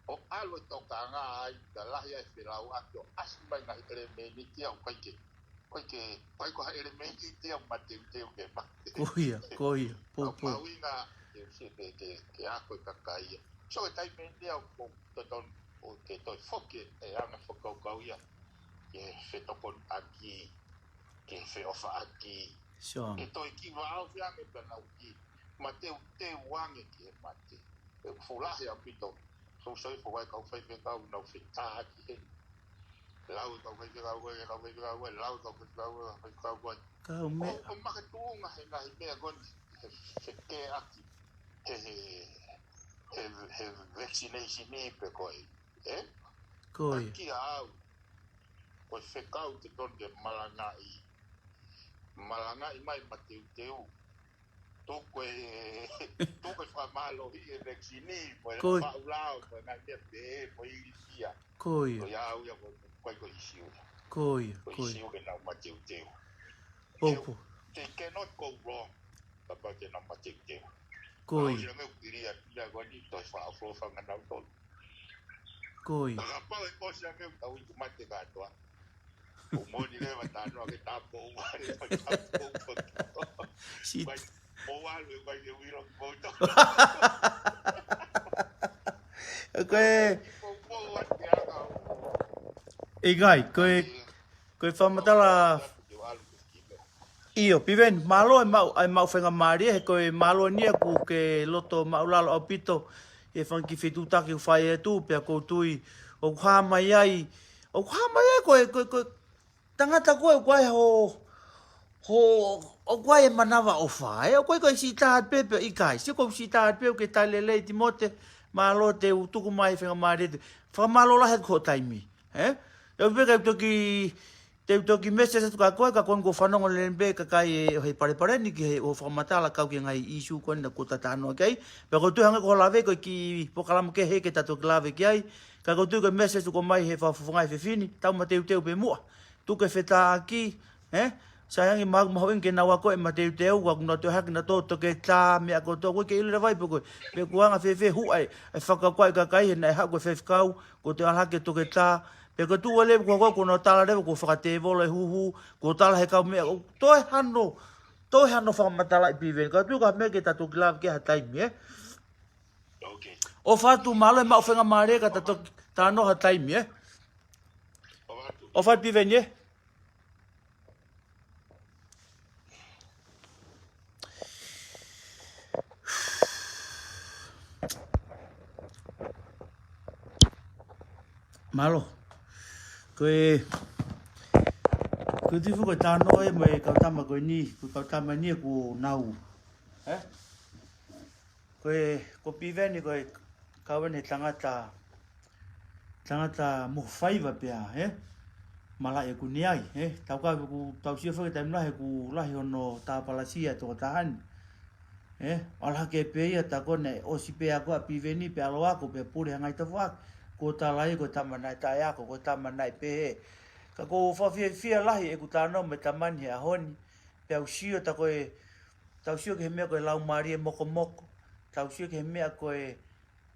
ʻo ʻalu e tokanga ai, ka lahi ai felauʻaki ʻo ʻasi mai ngaahi ʻelemēniti ia ʻoku ʻikai ke, ʻikai ke, ʻikai ko ha ʻelemēniti ia mateuteu ke mate. Ko ia, ko ia, pōpō. Mahuʻinga ke, ke, ke, ke ako e kakai ia. So, e taimi ʻeni ia ʻoku totonu ʻo ke toe foki e anga fakakaukau ia. Ke fetokonuʻaki, ke feʻofaʻaki. Sure. Ke toe ki vao fiange pea nau ki mateuteu ange ki he mate. ʻE fulahi ʻaupito. So, so, fo wai kau faifekau nau fetā ki he. Lau e kau faifekau ko e, kau faifekau ko e, lau e kau faifekau ko e, kau faifekau ko e. Kau meʻa. ʻO, ʻo makatuʻunga he ngaahi meʻa ko eni, he fekē ʻaki, he, he, he, he vaccination ʻi pe ko e, ʻe? Ko ia. Ka kia au, ko e fekau te tonu ke malangaʻi. Malangaʻi mai mateuteu. Tuku e, tuku e fakamālohi e vaccine, mo e Ko ia. faʻu lao, mo e ngaahi meʻa pehē, mo e ilifia. Ko ia. Ko ia au ia, ko, ko, ko, ko ʻIsiu. Ko ia, Ko ko ia. ʻIsiu ke nau mateuteu. Pōpō. They cannot go wrong. Kapau te nau mateuteu. Ko Au ia. ia me ukiria, ia ko ni toi faʻa fo fanga nau tolu. Ko ia. Kapau e kosi ake tau i ku mate kātoa. ʻO moni leva tānoa ke tāpō ua leva tāpō ua. Si- Vai, mo walu e vai ke uilo ki koutou. Ko e Mo, mo ua te aka. ʻIkai, ko e, Ai, ko e fakamatala. Te alu ke ki me. ʻIo, Piveni, mālō e maʻu, ʻa e maʻu faingamālie, he ko e mālō ʻeni ia ʻoku ke loto maʻulalo ʻaupito, he fanga kiʻi fetuʻutaki ʻoku fai atu, pea ʻoku ou tui, ʻoku hā mai ai, ʻoku hā mai ai ko e, ko e, ko e, tangata ko ē, ʻoku ʻi ai ho, ho, ʻoku ʻi ai e manavaʻofa, ē, ʻoku ʻikai ko e siʻi taha pē pe ʻikai, sio ko e siʻi taha pē ʻoku ke tali lelei Timote, mālō te u tuku mai faingamālie te, fakamālō lahi atu ko e taimi, ē? Te u pehē ke u toki, te u toki message atu kia koe, ka ko eni kuo fanongo lelei pē kakai ʻo hei palepale ni ki he ʻo fakamatala kau ki he ngaahi issue ko eni naʻa kuo ta talanoa ki ai. Pea ʻoku ou tui hangē ko e lave ko e kiʻi polokalama kehe ke ta toki lave ki ai. Ka ʻoku ou tui ko e message ʻoku ʻomai he fakafofonga ʻa e fefine, tau mateuteu pē muʻa. Tuku e fetāʻaki, ē? Sai ange maʻu mahuʻinga ke nau ako e mateuteu, ʻoku nau toe hake nautolu toketā, meʻa kotoa, ʻoku ʻikai ke ʻilo leva pe ko e, pe ʻoku anga fēfē huʻa e, e fakakaukau ʻa e kakai he naʻe haʻu ko e faifekau, kuo toe ʻalu hake toketā, pe ko e tuʻu leva kuo, kuo, kuo nau tala leva, kuo fakatēvolo e huhu, kuo tala he kau meʻa, ʻo toe hano, toe hano fakamatalaʻi Piveni, ka ʻoku ou tui ko e meʻa ke ta toki lave ki ai ha taimi, ē? Okay. ʻOfa atu mālō e maʻu faingamālie ka ta toki talanoa ha taimi, ē? ʻOfa atu. ʻOfa atu Piveni, ē? Mālō. Ko e, ko e tuʻu foki ko e talanoa ē mo e kau tama ko eni, ko e kau tama eni ʻoku nau. Ē? Ko e, ko Piveni ko e kau eni tangata, tangata mohu faiva pea, ē? Malaʻe ʻoku ne ʻi ai, ē? Tau ka ʻoku tau sio foki taimi lahi ʻoku lahi hono tāpalasia e tokotaha ni. Ē? ʻAlu hake pē ia ta ko ē ʻosi pē ako ʻa Piveni pea ʻalu ako pea pule ha ngaahi tafoʻaki. Kuo tala ia ko e tama naʻe taʻeako, ko e tama naʻe pehē. Ka ʻoku ou fakafiefia lahi ʻeku talanoa mo e tama ni he ʻaho ni. Pea u sio ta ko e Tau sio ki he meʻa ko e laumālie mokomoko. tau sio ki he meʻa ko e,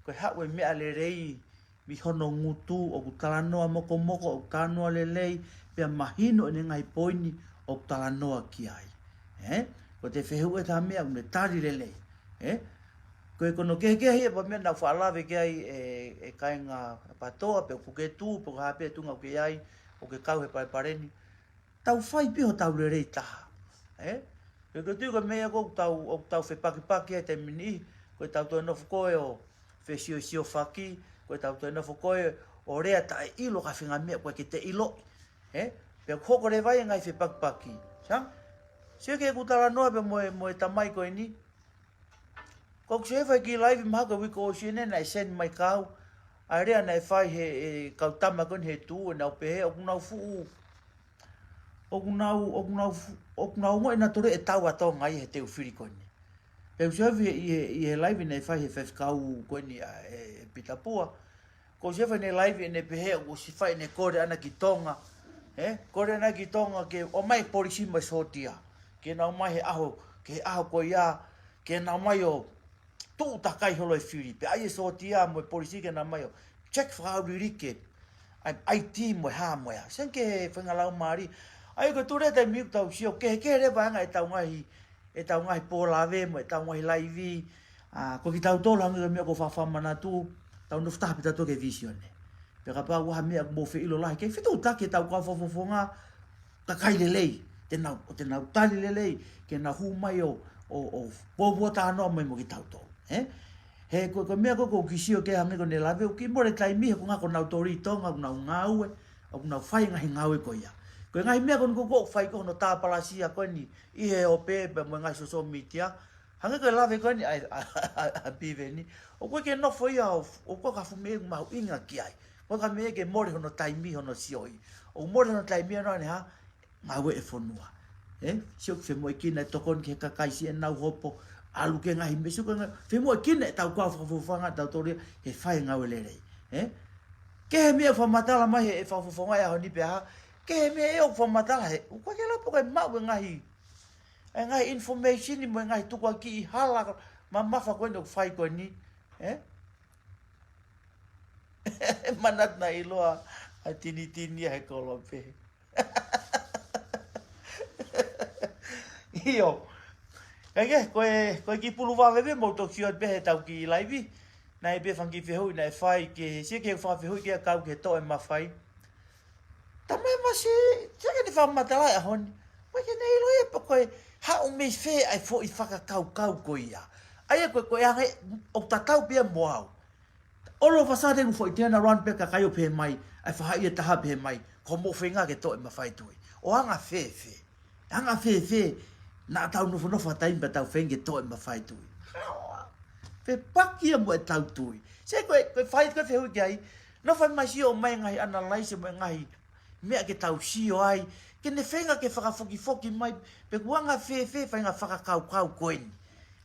ko e haʻu e meʻa lelei mei hono ngutu, ʻoku talanoa mokomoko, ʻoku talanoa lelei, pea mahino ʻene ngaahi poini ʻoku talanoa ki ai. Ē? Ko e fehuʻi ʻe taha meʻa ʻoku ne tali lelei. Ē? Ko e, ko hono kehekehe ia pea meʻa naʻa ku faʻa lave ki ai ʻe, ʻe kāinga Patoa, pe ʻoku ke tuʻu, pe ko e hā pē tuʻunga ʻoku ke ʻi ai, ʻoku ke kau he palepale ni. Tau fai pē hotau lelei taha. Ē? Ko e, ko e tui ko e meʻa ko ē ʻoku tau, ʻoku tau fepakipaki ai he taimi ni, ko ʻetau toe nofo ko ē ʻo fesiosiofaki, ko ʻetau toe nofo ko ē ʻo lea taʻeʻilo ki ha faʻahinga meʻa ʻoku ʻikai ke te ʻiloʻi. Ē? Pea ʻoku hoko leva ia e ngaahi fepakipaki. Sai? Sio ki heʻeku talanoa pē mo e, mo e tamai ko eni. Ko ʻeku sio he fai e kiʻi live mahalo ko e uike ʻosi eni naʻe send mai kia au ʻa e lea naʻe fai he, he kau tama ko eni he tuʻu, ʻenau pehē ʻoku nau fuʻu, ʻoku nau, ʻoku nau fu-, ʻoku nau ongoʻi nautolu ʻe tau ʻa Tonga ia he teu fili ko eni. Pea ʻoku ou sio he, ʻi he, ʻi he live naʻe fai he faifekau ko eni ʻa e, e Pita Pua. Ko e sio he fai ʻene live ʻene pehē ʻoku ʻosi fai ʻene kole ʻana ki Tonga. Ē? Kole ʻana ki Tonga ke ʻomai e polisi mo e sōtia. Ke nau ō mai he ʻaho, ki he ʻaho ko ia, ke nau ō mai ʻo tuʻu takai holo e fili. Pea ʻai e sōtia mo e polisi ke nau ō mai ʻo check fakaʻauliliki ʻa e ID mo e hā mo e hā. Sio ki he faʻahinga laumālie. ʻA ia ko e tuʻu leva he taimi ʻoku tau sio kehekehe leva ʻa e anga ʻetau ngaahi, ʻetau ngaahi pōlave mo ʻetau ngaahi live. ʻA, ko kitautolu hangē ko e meʻa ʻoku ou faʻa fakamanatu, tau nofo taha pē tautolu ki he vīsone. Pea kapau ʻoku ʻi ai ha meʻa ʻoku mou feʻiloʻi lahi, ke fetuʻutaki ʻetau kau fakafofonga, kakai lelei, te nau, te nau tali lelei, ke nau hū mai ʻo, ʻo, ʻo, ʻo, ʻo talanoa mai mo kitautolu, ē? He ko, ko e meʻa ko ē ʻoku ou kiʻi sio ki ai hangē ko ʻene lave, ʻoku kiʻi mole taimi he ko e ʻuhinga ko nautolu ʻi Tonga, ʻoku nau ngāue, ʻoku nau fai e ngaahi ngāue ko ia. Ko e ngaahi meʻa ko eni ko ē ʻoku fai ko hono tāpalasia ko eni, ʻi he ope, pea mo e ngaahi social media, hangē ko e lave ko eni ʻa e, ʻa, ʻa, ʻa, ʻa Piveni, ʻoku ʻikai ke nofo ia ʻo, ʻoku ʻikai ke fuʻu meʻa mahuʻinga ki ai. ʻOku ʻikai ke meʻa ke mole hono taimi hono sioʻi. ʻOku mole hono taimi hono ʻene hā, ngāue e fonua. Ē? Sio ki he femoʻuekina e tokoni ki he kakai siʻenau hopo, ʻalu ki he ngaahi meʻa, sio ki he ngaahi, femoʻuekina ʻetau kau fakafofonga tautolu ia he fai e ngāue lelei. Ē? Kehe e meʻa ʻoku fakamatala mai he, he fakafofonga he ʻaho ni pea hā, kehe e meʻa ʻoku fakamatala he, ʻoku ʻikai ke lava pē ke maʻu e ngaahi, e ngaahi information mo e ngaahi tukuakiʻi hala mamafa ko eni ʻoku fai ko eni. Ē? Manatu naʻe ʻiloa ʻa e tinitini ʻa e kolope. ʻIo. Kae kehe, ko e, ko e kiʻi pulu vave pē mou toki ʻoatu pē heʻetau kiʻi live. Naʻe ʻi ai pē e fanga kiʻi fehuʻi naʻe fai ke, sio ki he fanga fehuʻi ke kau ki he toʻo e mafai. Tamai Masi, sio ki heʻene fakamatala he ʻaho ni. ʻOku ʻikai ke ne ʻilo ia pe ko e haʻu mei fē ʻa e foʻi fakakaukau ko ia. ʻA ia ko e, ko e anga ē, ʻoku tatau pē ia mo au. All of a sudden, foʻi turn around pē kakai ʻo pehē mai, ʻa e faʻahi ʻe taha pehē mai, ko hoʻomou feinga ke toʻo e mafai tui. ʻO anga fēfē? Anga fēfē, naʻa tau nofonofo ha taimi pea tau feinga ke toʻo e mafai tui. Haʻu ā. Fepaki ia mo ʻetau tui. Sio ko e, ko e fai, ko e fehuʻi ki ai, nofo mai sio mai ngaahi analyze mo e ngaahi meʻa ke tau sio ai, ke ne feinga ke fakafokifoki mai, pe ʻoku anga fēfē e faʻahinga fakakaukau ko eni.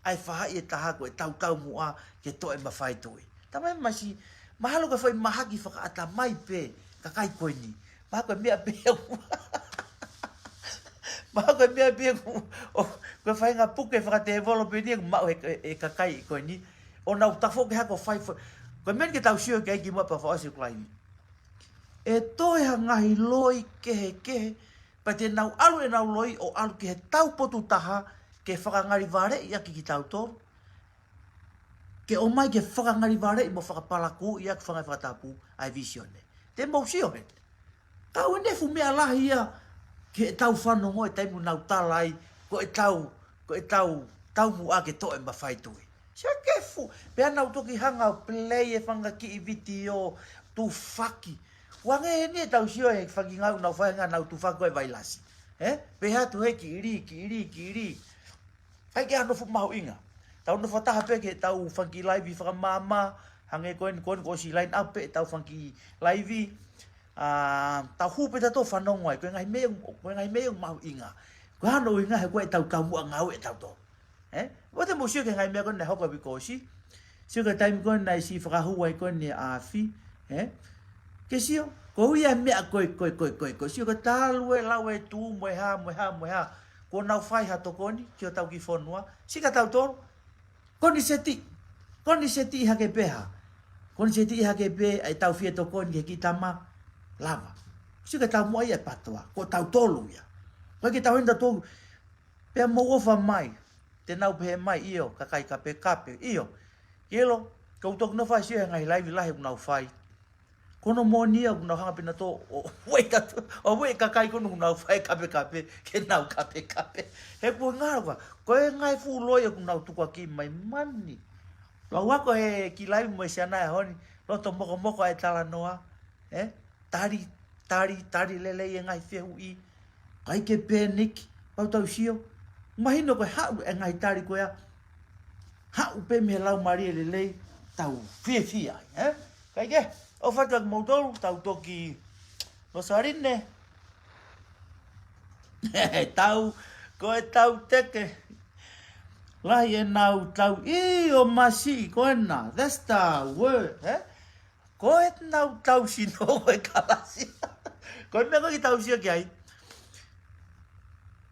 ʻA e faʻahi ʻe taha ko e tautaumuʻa ke toʻo e mafai tui. Tamai Masi, mahalo ko e foʻi mahaki fakaʻatamai pē, kakai ko eni. Mahalo ko e meʻa pē ʻoku, mahalo ko e meʻa pē ʻoku, ʻo, ko e faʻahinga puke fakatēvolo pē eni ʻoku maʻu he, he, he kakai ko eni. ʻO nau tafoki hake ʻo fai fo-, ko e meʻa ni ke tau sio ki ai kimuʻa pea fakaʻosi ʻeku live. ʻE toe ha ngaahi loi kehekehe, pea te nau ʻalu ʻenau loi ʻo ʻalu ki he taupotu taha ke fakangalivaleʻi ʻaki kitautolu, ke ō mai ke fakangalivaleʻi mo fakapalakūʻi ʻaki fanga fakatapu ʻa e vīsone. Te mou sio heni. Ka ʻoku ʻi ai e fuʻu meʻa lahi ia ke tau fanongo he taimi ʻoku nau tala ai, ko ʻetau, ko ʻetau taumuʻa ke toʻo e mafai tui. Sio ki he fuʻu, pea nau toki hanga ʻo play e fanga kiʻi vitiō tufaki. Hangē eni ʻetau sio he fanga ngāue ʻoku nau fai he ʻoku nau tufaki ko e vailasi. Ē? Pehē atu he kiʻi lī, kiʻi lī, kiʻi lī. ʻIkai ke ʻi ai hano fuʻu mahuʻinga. Tau nofo taha pē ki heʻetau fanga kiʻi live fakamāmā, hangē ko eni, ko eni kuo ʻosi line up pē ʻetau fanga kiʻi live. ʻA, tau hū pē tautolu ʻo fanongo ai, ko e ngaahi meʻa, ko e ngaahi meʻa ʻoku mahuʻinga. Ko e hā hono ʻuhinga he ko ʻetau taumuʻa ngāue ʻatautolu. Ē? ʻOua te mou sio ki he ngaahi meʻa ko eni naʻe hoko he uike kuo ʻosi. Sio ki he taimi ko eni naʻe siʻi fakahū ai ko eni ʻa e afi. Ē? Ke sio, ko ia e meʻa ko e, ko e, ko e, ko e, ko e sio ko e talu e lau e tuʻu mo e hā, mo e hā, mo e hā. Kuo nau fai ha tokoni ki hotau kiʻi fonua. Sio kia tautolu. Koniseti, Ko eni seti hake pē ha. Ko eni seti hake pē ʻa e tau fie tokoni ki he kiʻi tama lava. Sio ke tau moʻa ia e patoa. Ko tautolu ia. Ko e ke tau henda tolu. Pea mou ʻofa mai. Te nau pehē mai ʻio, kakai kapekape. ʻIo. Kielo, ko u toki nofo ai sio he ngaahi laivi lahi ʻoku nau fai. Ko hono moʻoni ia ʻoku nau hanga pē ʻo, ʻo, ʻo, ʻo, ʻo, ʻo, ʻo, kakai ko eni ʻoku nau fai kapekape, ke nau kapekape. He ko e ngaahi, ko e ngaahi fuʻu loi ʻoku nau tukuakiʻi mai mani. Lau ako he kiʻi laivi mo e siana e honi, loto mokomoko ʻa e talanoa, ē? Tali, tali, tali lelei e ngaahi fehuʻi. ʻIkai ke pēniki, pau tau sio. Mahino ko e haʻu e ngaahi tali ko ia. Haʻu pē mei he laumālie lelei, tau fiefia ai, ē? ʻIkai ke, ʻofa atu kiate kimoutolu, tau toki Losaline. Tau, ko e tau teke. Lahi ʻenau tau, ʻio masiʻi, ko ena. That's the word, ē? Ko ʻenau tau sino ko e kalasi. Ko e meʻa ko ē ke tau sio ki ai.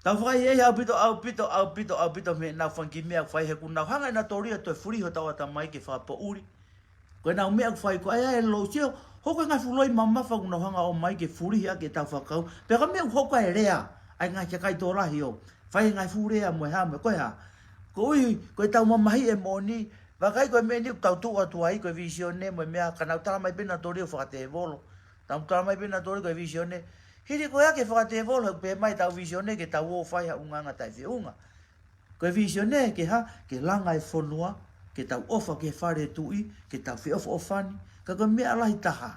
Tau fakaʻehiʻehi ʻaupito, ʻaupito, ʻaupito, ʻaupito mei heʻenau fanga kiʻi meʻa ʻoku fai he ʻoku nau hanga ʻenau tōlia ʻo toe fulihi hotau ʻatamai ke fakapoʻuli. Ko ʻenau meʻa ʻoku fai ko ē ʻa e lou sio, hoko e ngaahi fuʻu loi mamafa ʻoku nau hanga ʻo ʻomai ke fulihi ʻaki ʻetau fakakaukau. Pea ko e meʻa ʻoku hoko ai e lea, ʻa e ngaahi kakai tokolahi ʻo fai e ngaahi fuʻu lea mo e hā mo e ko e hā. Koeʻuhi, ko ʻetau mamahiʻi e moʻoni, vakai ko e meʻa eni ʻoku tau tuʻu atu ai, ko e vīsone mo e meʻa ka nau tala mai pē nautolu ʻoku fakatēvolo. Tau tala mai pē nautolu ko e vīsone. Hili ko ia ke fakatēvolo, he ʻoku pehē mai ʻetau vīsone ke tau ō ʻo fai ha ʻulungaanga taʻefeʻunga. Ko e vīsone ke hā, ke langa e fonua, ke tau ʻofa ki he fale tuʻi, ke tau feʻofoʻofani. Ka ko e meʻa lahi taha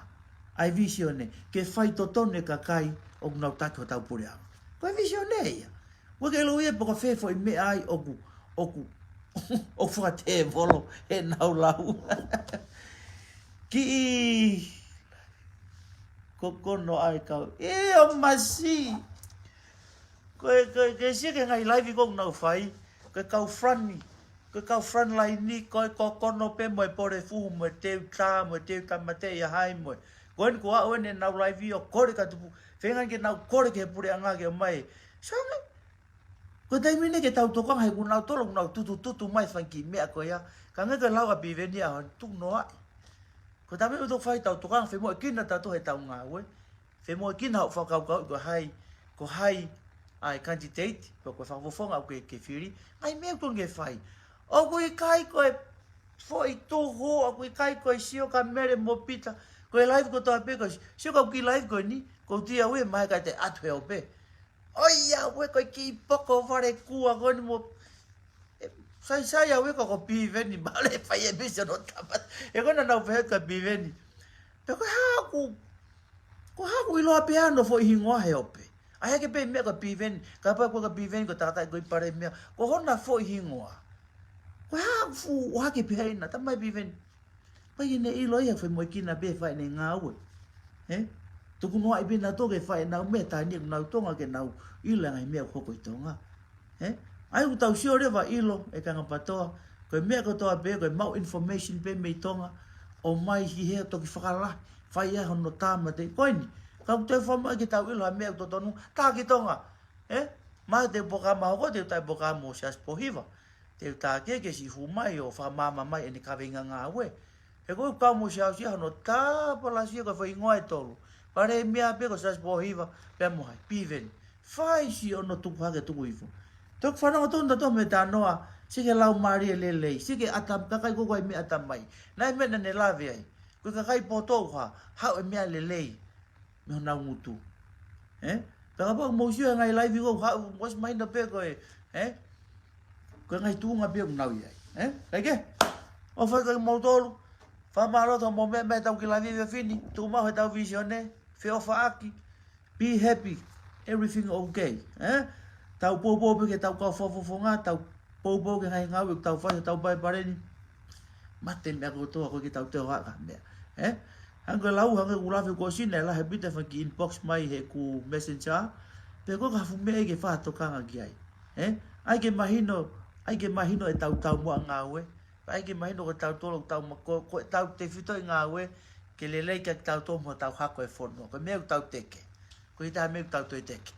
ʻa e vīsone, ke fai totonu e kakai ʻoku nau taki hotau puleʻanga. Ko e vīsone ia. ʻOua ke ʻilo ia pe ko fē foʻi meʻa ai ʻoku, ʻoku, ʻoku fakatēvolo heʻenau lau. Kiʻi kokono ai kau. ʻIo masiʻi. Ko e, ko e, ke sio ki he ngaahi laivi ko ē ʻoku nau fai. Ko e kau front ni. Ko e kau front line ni, ko e kokono pē mo e pole fuhu, mo e teu tā, mo e teu tāmateʻi ʻa hai, mo e. Ko eni ko ē ʻoku ʻenau laivi ʻo kole ka tupu. Feinga ke nau kole ki he puleʻanga ke ʻomai. Sio ange, ko e taimi ni ke tau tokanga he ʻoku nau tolo, ʻoku nau tutututu mai fanga kiʻi meʻa ko ia. Ka nge ko e lau ʻa Piveni ʻa hon tuku noa ai. Ko e taimi ʻoku tau fai tau tokanga femoʻuekina tautolu he tau ngāue. Femoʻuekina hoʻo fakakaukau ko hai, ko hai ʻa e candidate, pe ko e fakafofonga ʻoku ke, ke fili. Ngaahi meʻa ʻoku ke fai. ʻOku ʻikai ko e foʻi tuhu, ʻoku ʻikai ko e sio kia Mele mo Pita. Ko e laivi kotoa pē ko e sio kau kiʻi laivi ko eni, ko u tia ue mai ka te atu he ope. ʻOiauē ko e kiʻi poko vale kua ko eni mo. ʻE, saisai au ē ko ko Piveni, male fai e misi ʻo no tapat. ʻE ko ena nau pehē ko Piveni. Pea ko e hā ʻoku, ko e hā ʻoku ʻiloa pē ʻa hono foʻi hingoa he ope. ʻAi hake pē meʻa ko Piveni, kapau ko ka Piveni ko tangata ko e palēmia. Ko hona foʻi hingoa. Ko e hā ʻoku fuʻu ʻohake pē ʻa ena, tamai Piveni. ʻIkai ke ne ʻilo ia, femoʻuekina pē fai ʻene ngāue. Ē? Tuku noa ai pē nautolu ke fai ʻenau meʻa, tā eni ʻoku nau Tonga ke nau ʻilo e ngaahi meʻa ʻoku hoko ʻi Tonga. Ē? ʻAi ʻoku tau sio leva ʻilo, e kanga patoa, ko e meʻa kotoa pē, ko e maʻu information pē mei Tonga, ʻomai ki hē ʻo toki fakalahi, fai ai hono tāmateʻi. Ko eni, ka ʻoku te fai mai ke tau ʻilo ha meʻa ʻoku totonu, tā ki Tonga. Ē? Mai te poka mahoko, te tai poka mo Siaosi Pōhiva. Te u tā ke ke siʻi hū mai ʻo fakamaama mai ʻene kaveinga ngāue. He ko e kau mo Siaosi ia hono tāpalasia ko e foʻi hingoa ʻe tolu. Palēmia pē ko Siaosi Pōhiva, pea mo hai, Piveni. Fai siʻono tuku hake tuku hifo. Toki fanongo tonu tautolu mei he talanoa, sio ki he laumālie lelei, sio ki he ʻata, kakai ko ē ʻoku ʻi ai e meʻa ʻatamai. Naʻe meʻa naʻa ne lave ai. Ko e kakai poto ʻoku hā, haʻu e meʻa lelei mei honau ngutu. Ē? Pea kapau ʻoku mou sio he ngaahi laivi ʻoku haʻu, mou ʻosi mahino pē ko e, ē? Ko e ngaahi tuʻunga pē ʻoku nau ʻi ai. Ē? ʻIkai ke? ʻOfa atu kiate kimoutolu. Fakamālō atu hoʻomou meʻa mai he tau kiʻi laivi he efiafi ni. Tuʻu maʻu he tau vīsone. Feʻofaʻaki. Be happy. Everything okay. Ē? Tau poupou pē ki he tau kau fakafofonga, tau poupou ki he ngaahi ngāue ʻoku tau fai he tau Paipale ni. Mate meʻa kotoa ko ē ke tau teu haka meʻa. Ē? Hangē ko e lau, hangē ko e lau fekosina, ʻe lahi ʻaupito e fanga kiʻi inbox mai heʻeku messenger. Pea ko e ka fuʻu meʻa ke fakatokanga ki ai. Ē? ʻAi ke mahino, ʻai ke mahino e tau taumuʻa ngāue. ʻAi ke mahino ko tautolu ʻoku tau ma-, ko, ko e tau tefitoʻi ngāue, ke lelei kia tautolu mo tau hako e fonua. Ko e meʻa ʻoku tau teke. Ko e taha meʻa ʻoku tau toe teke.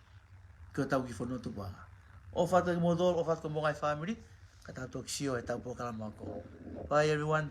Ko e tau kiʻi fonua tupuʻanga. ʻOfa atu kiate kimoutolu, ʻofa atu ki homou ngaahi fāmili. ka tau toki sio he ʻetau polokalama ako. Bye everyone.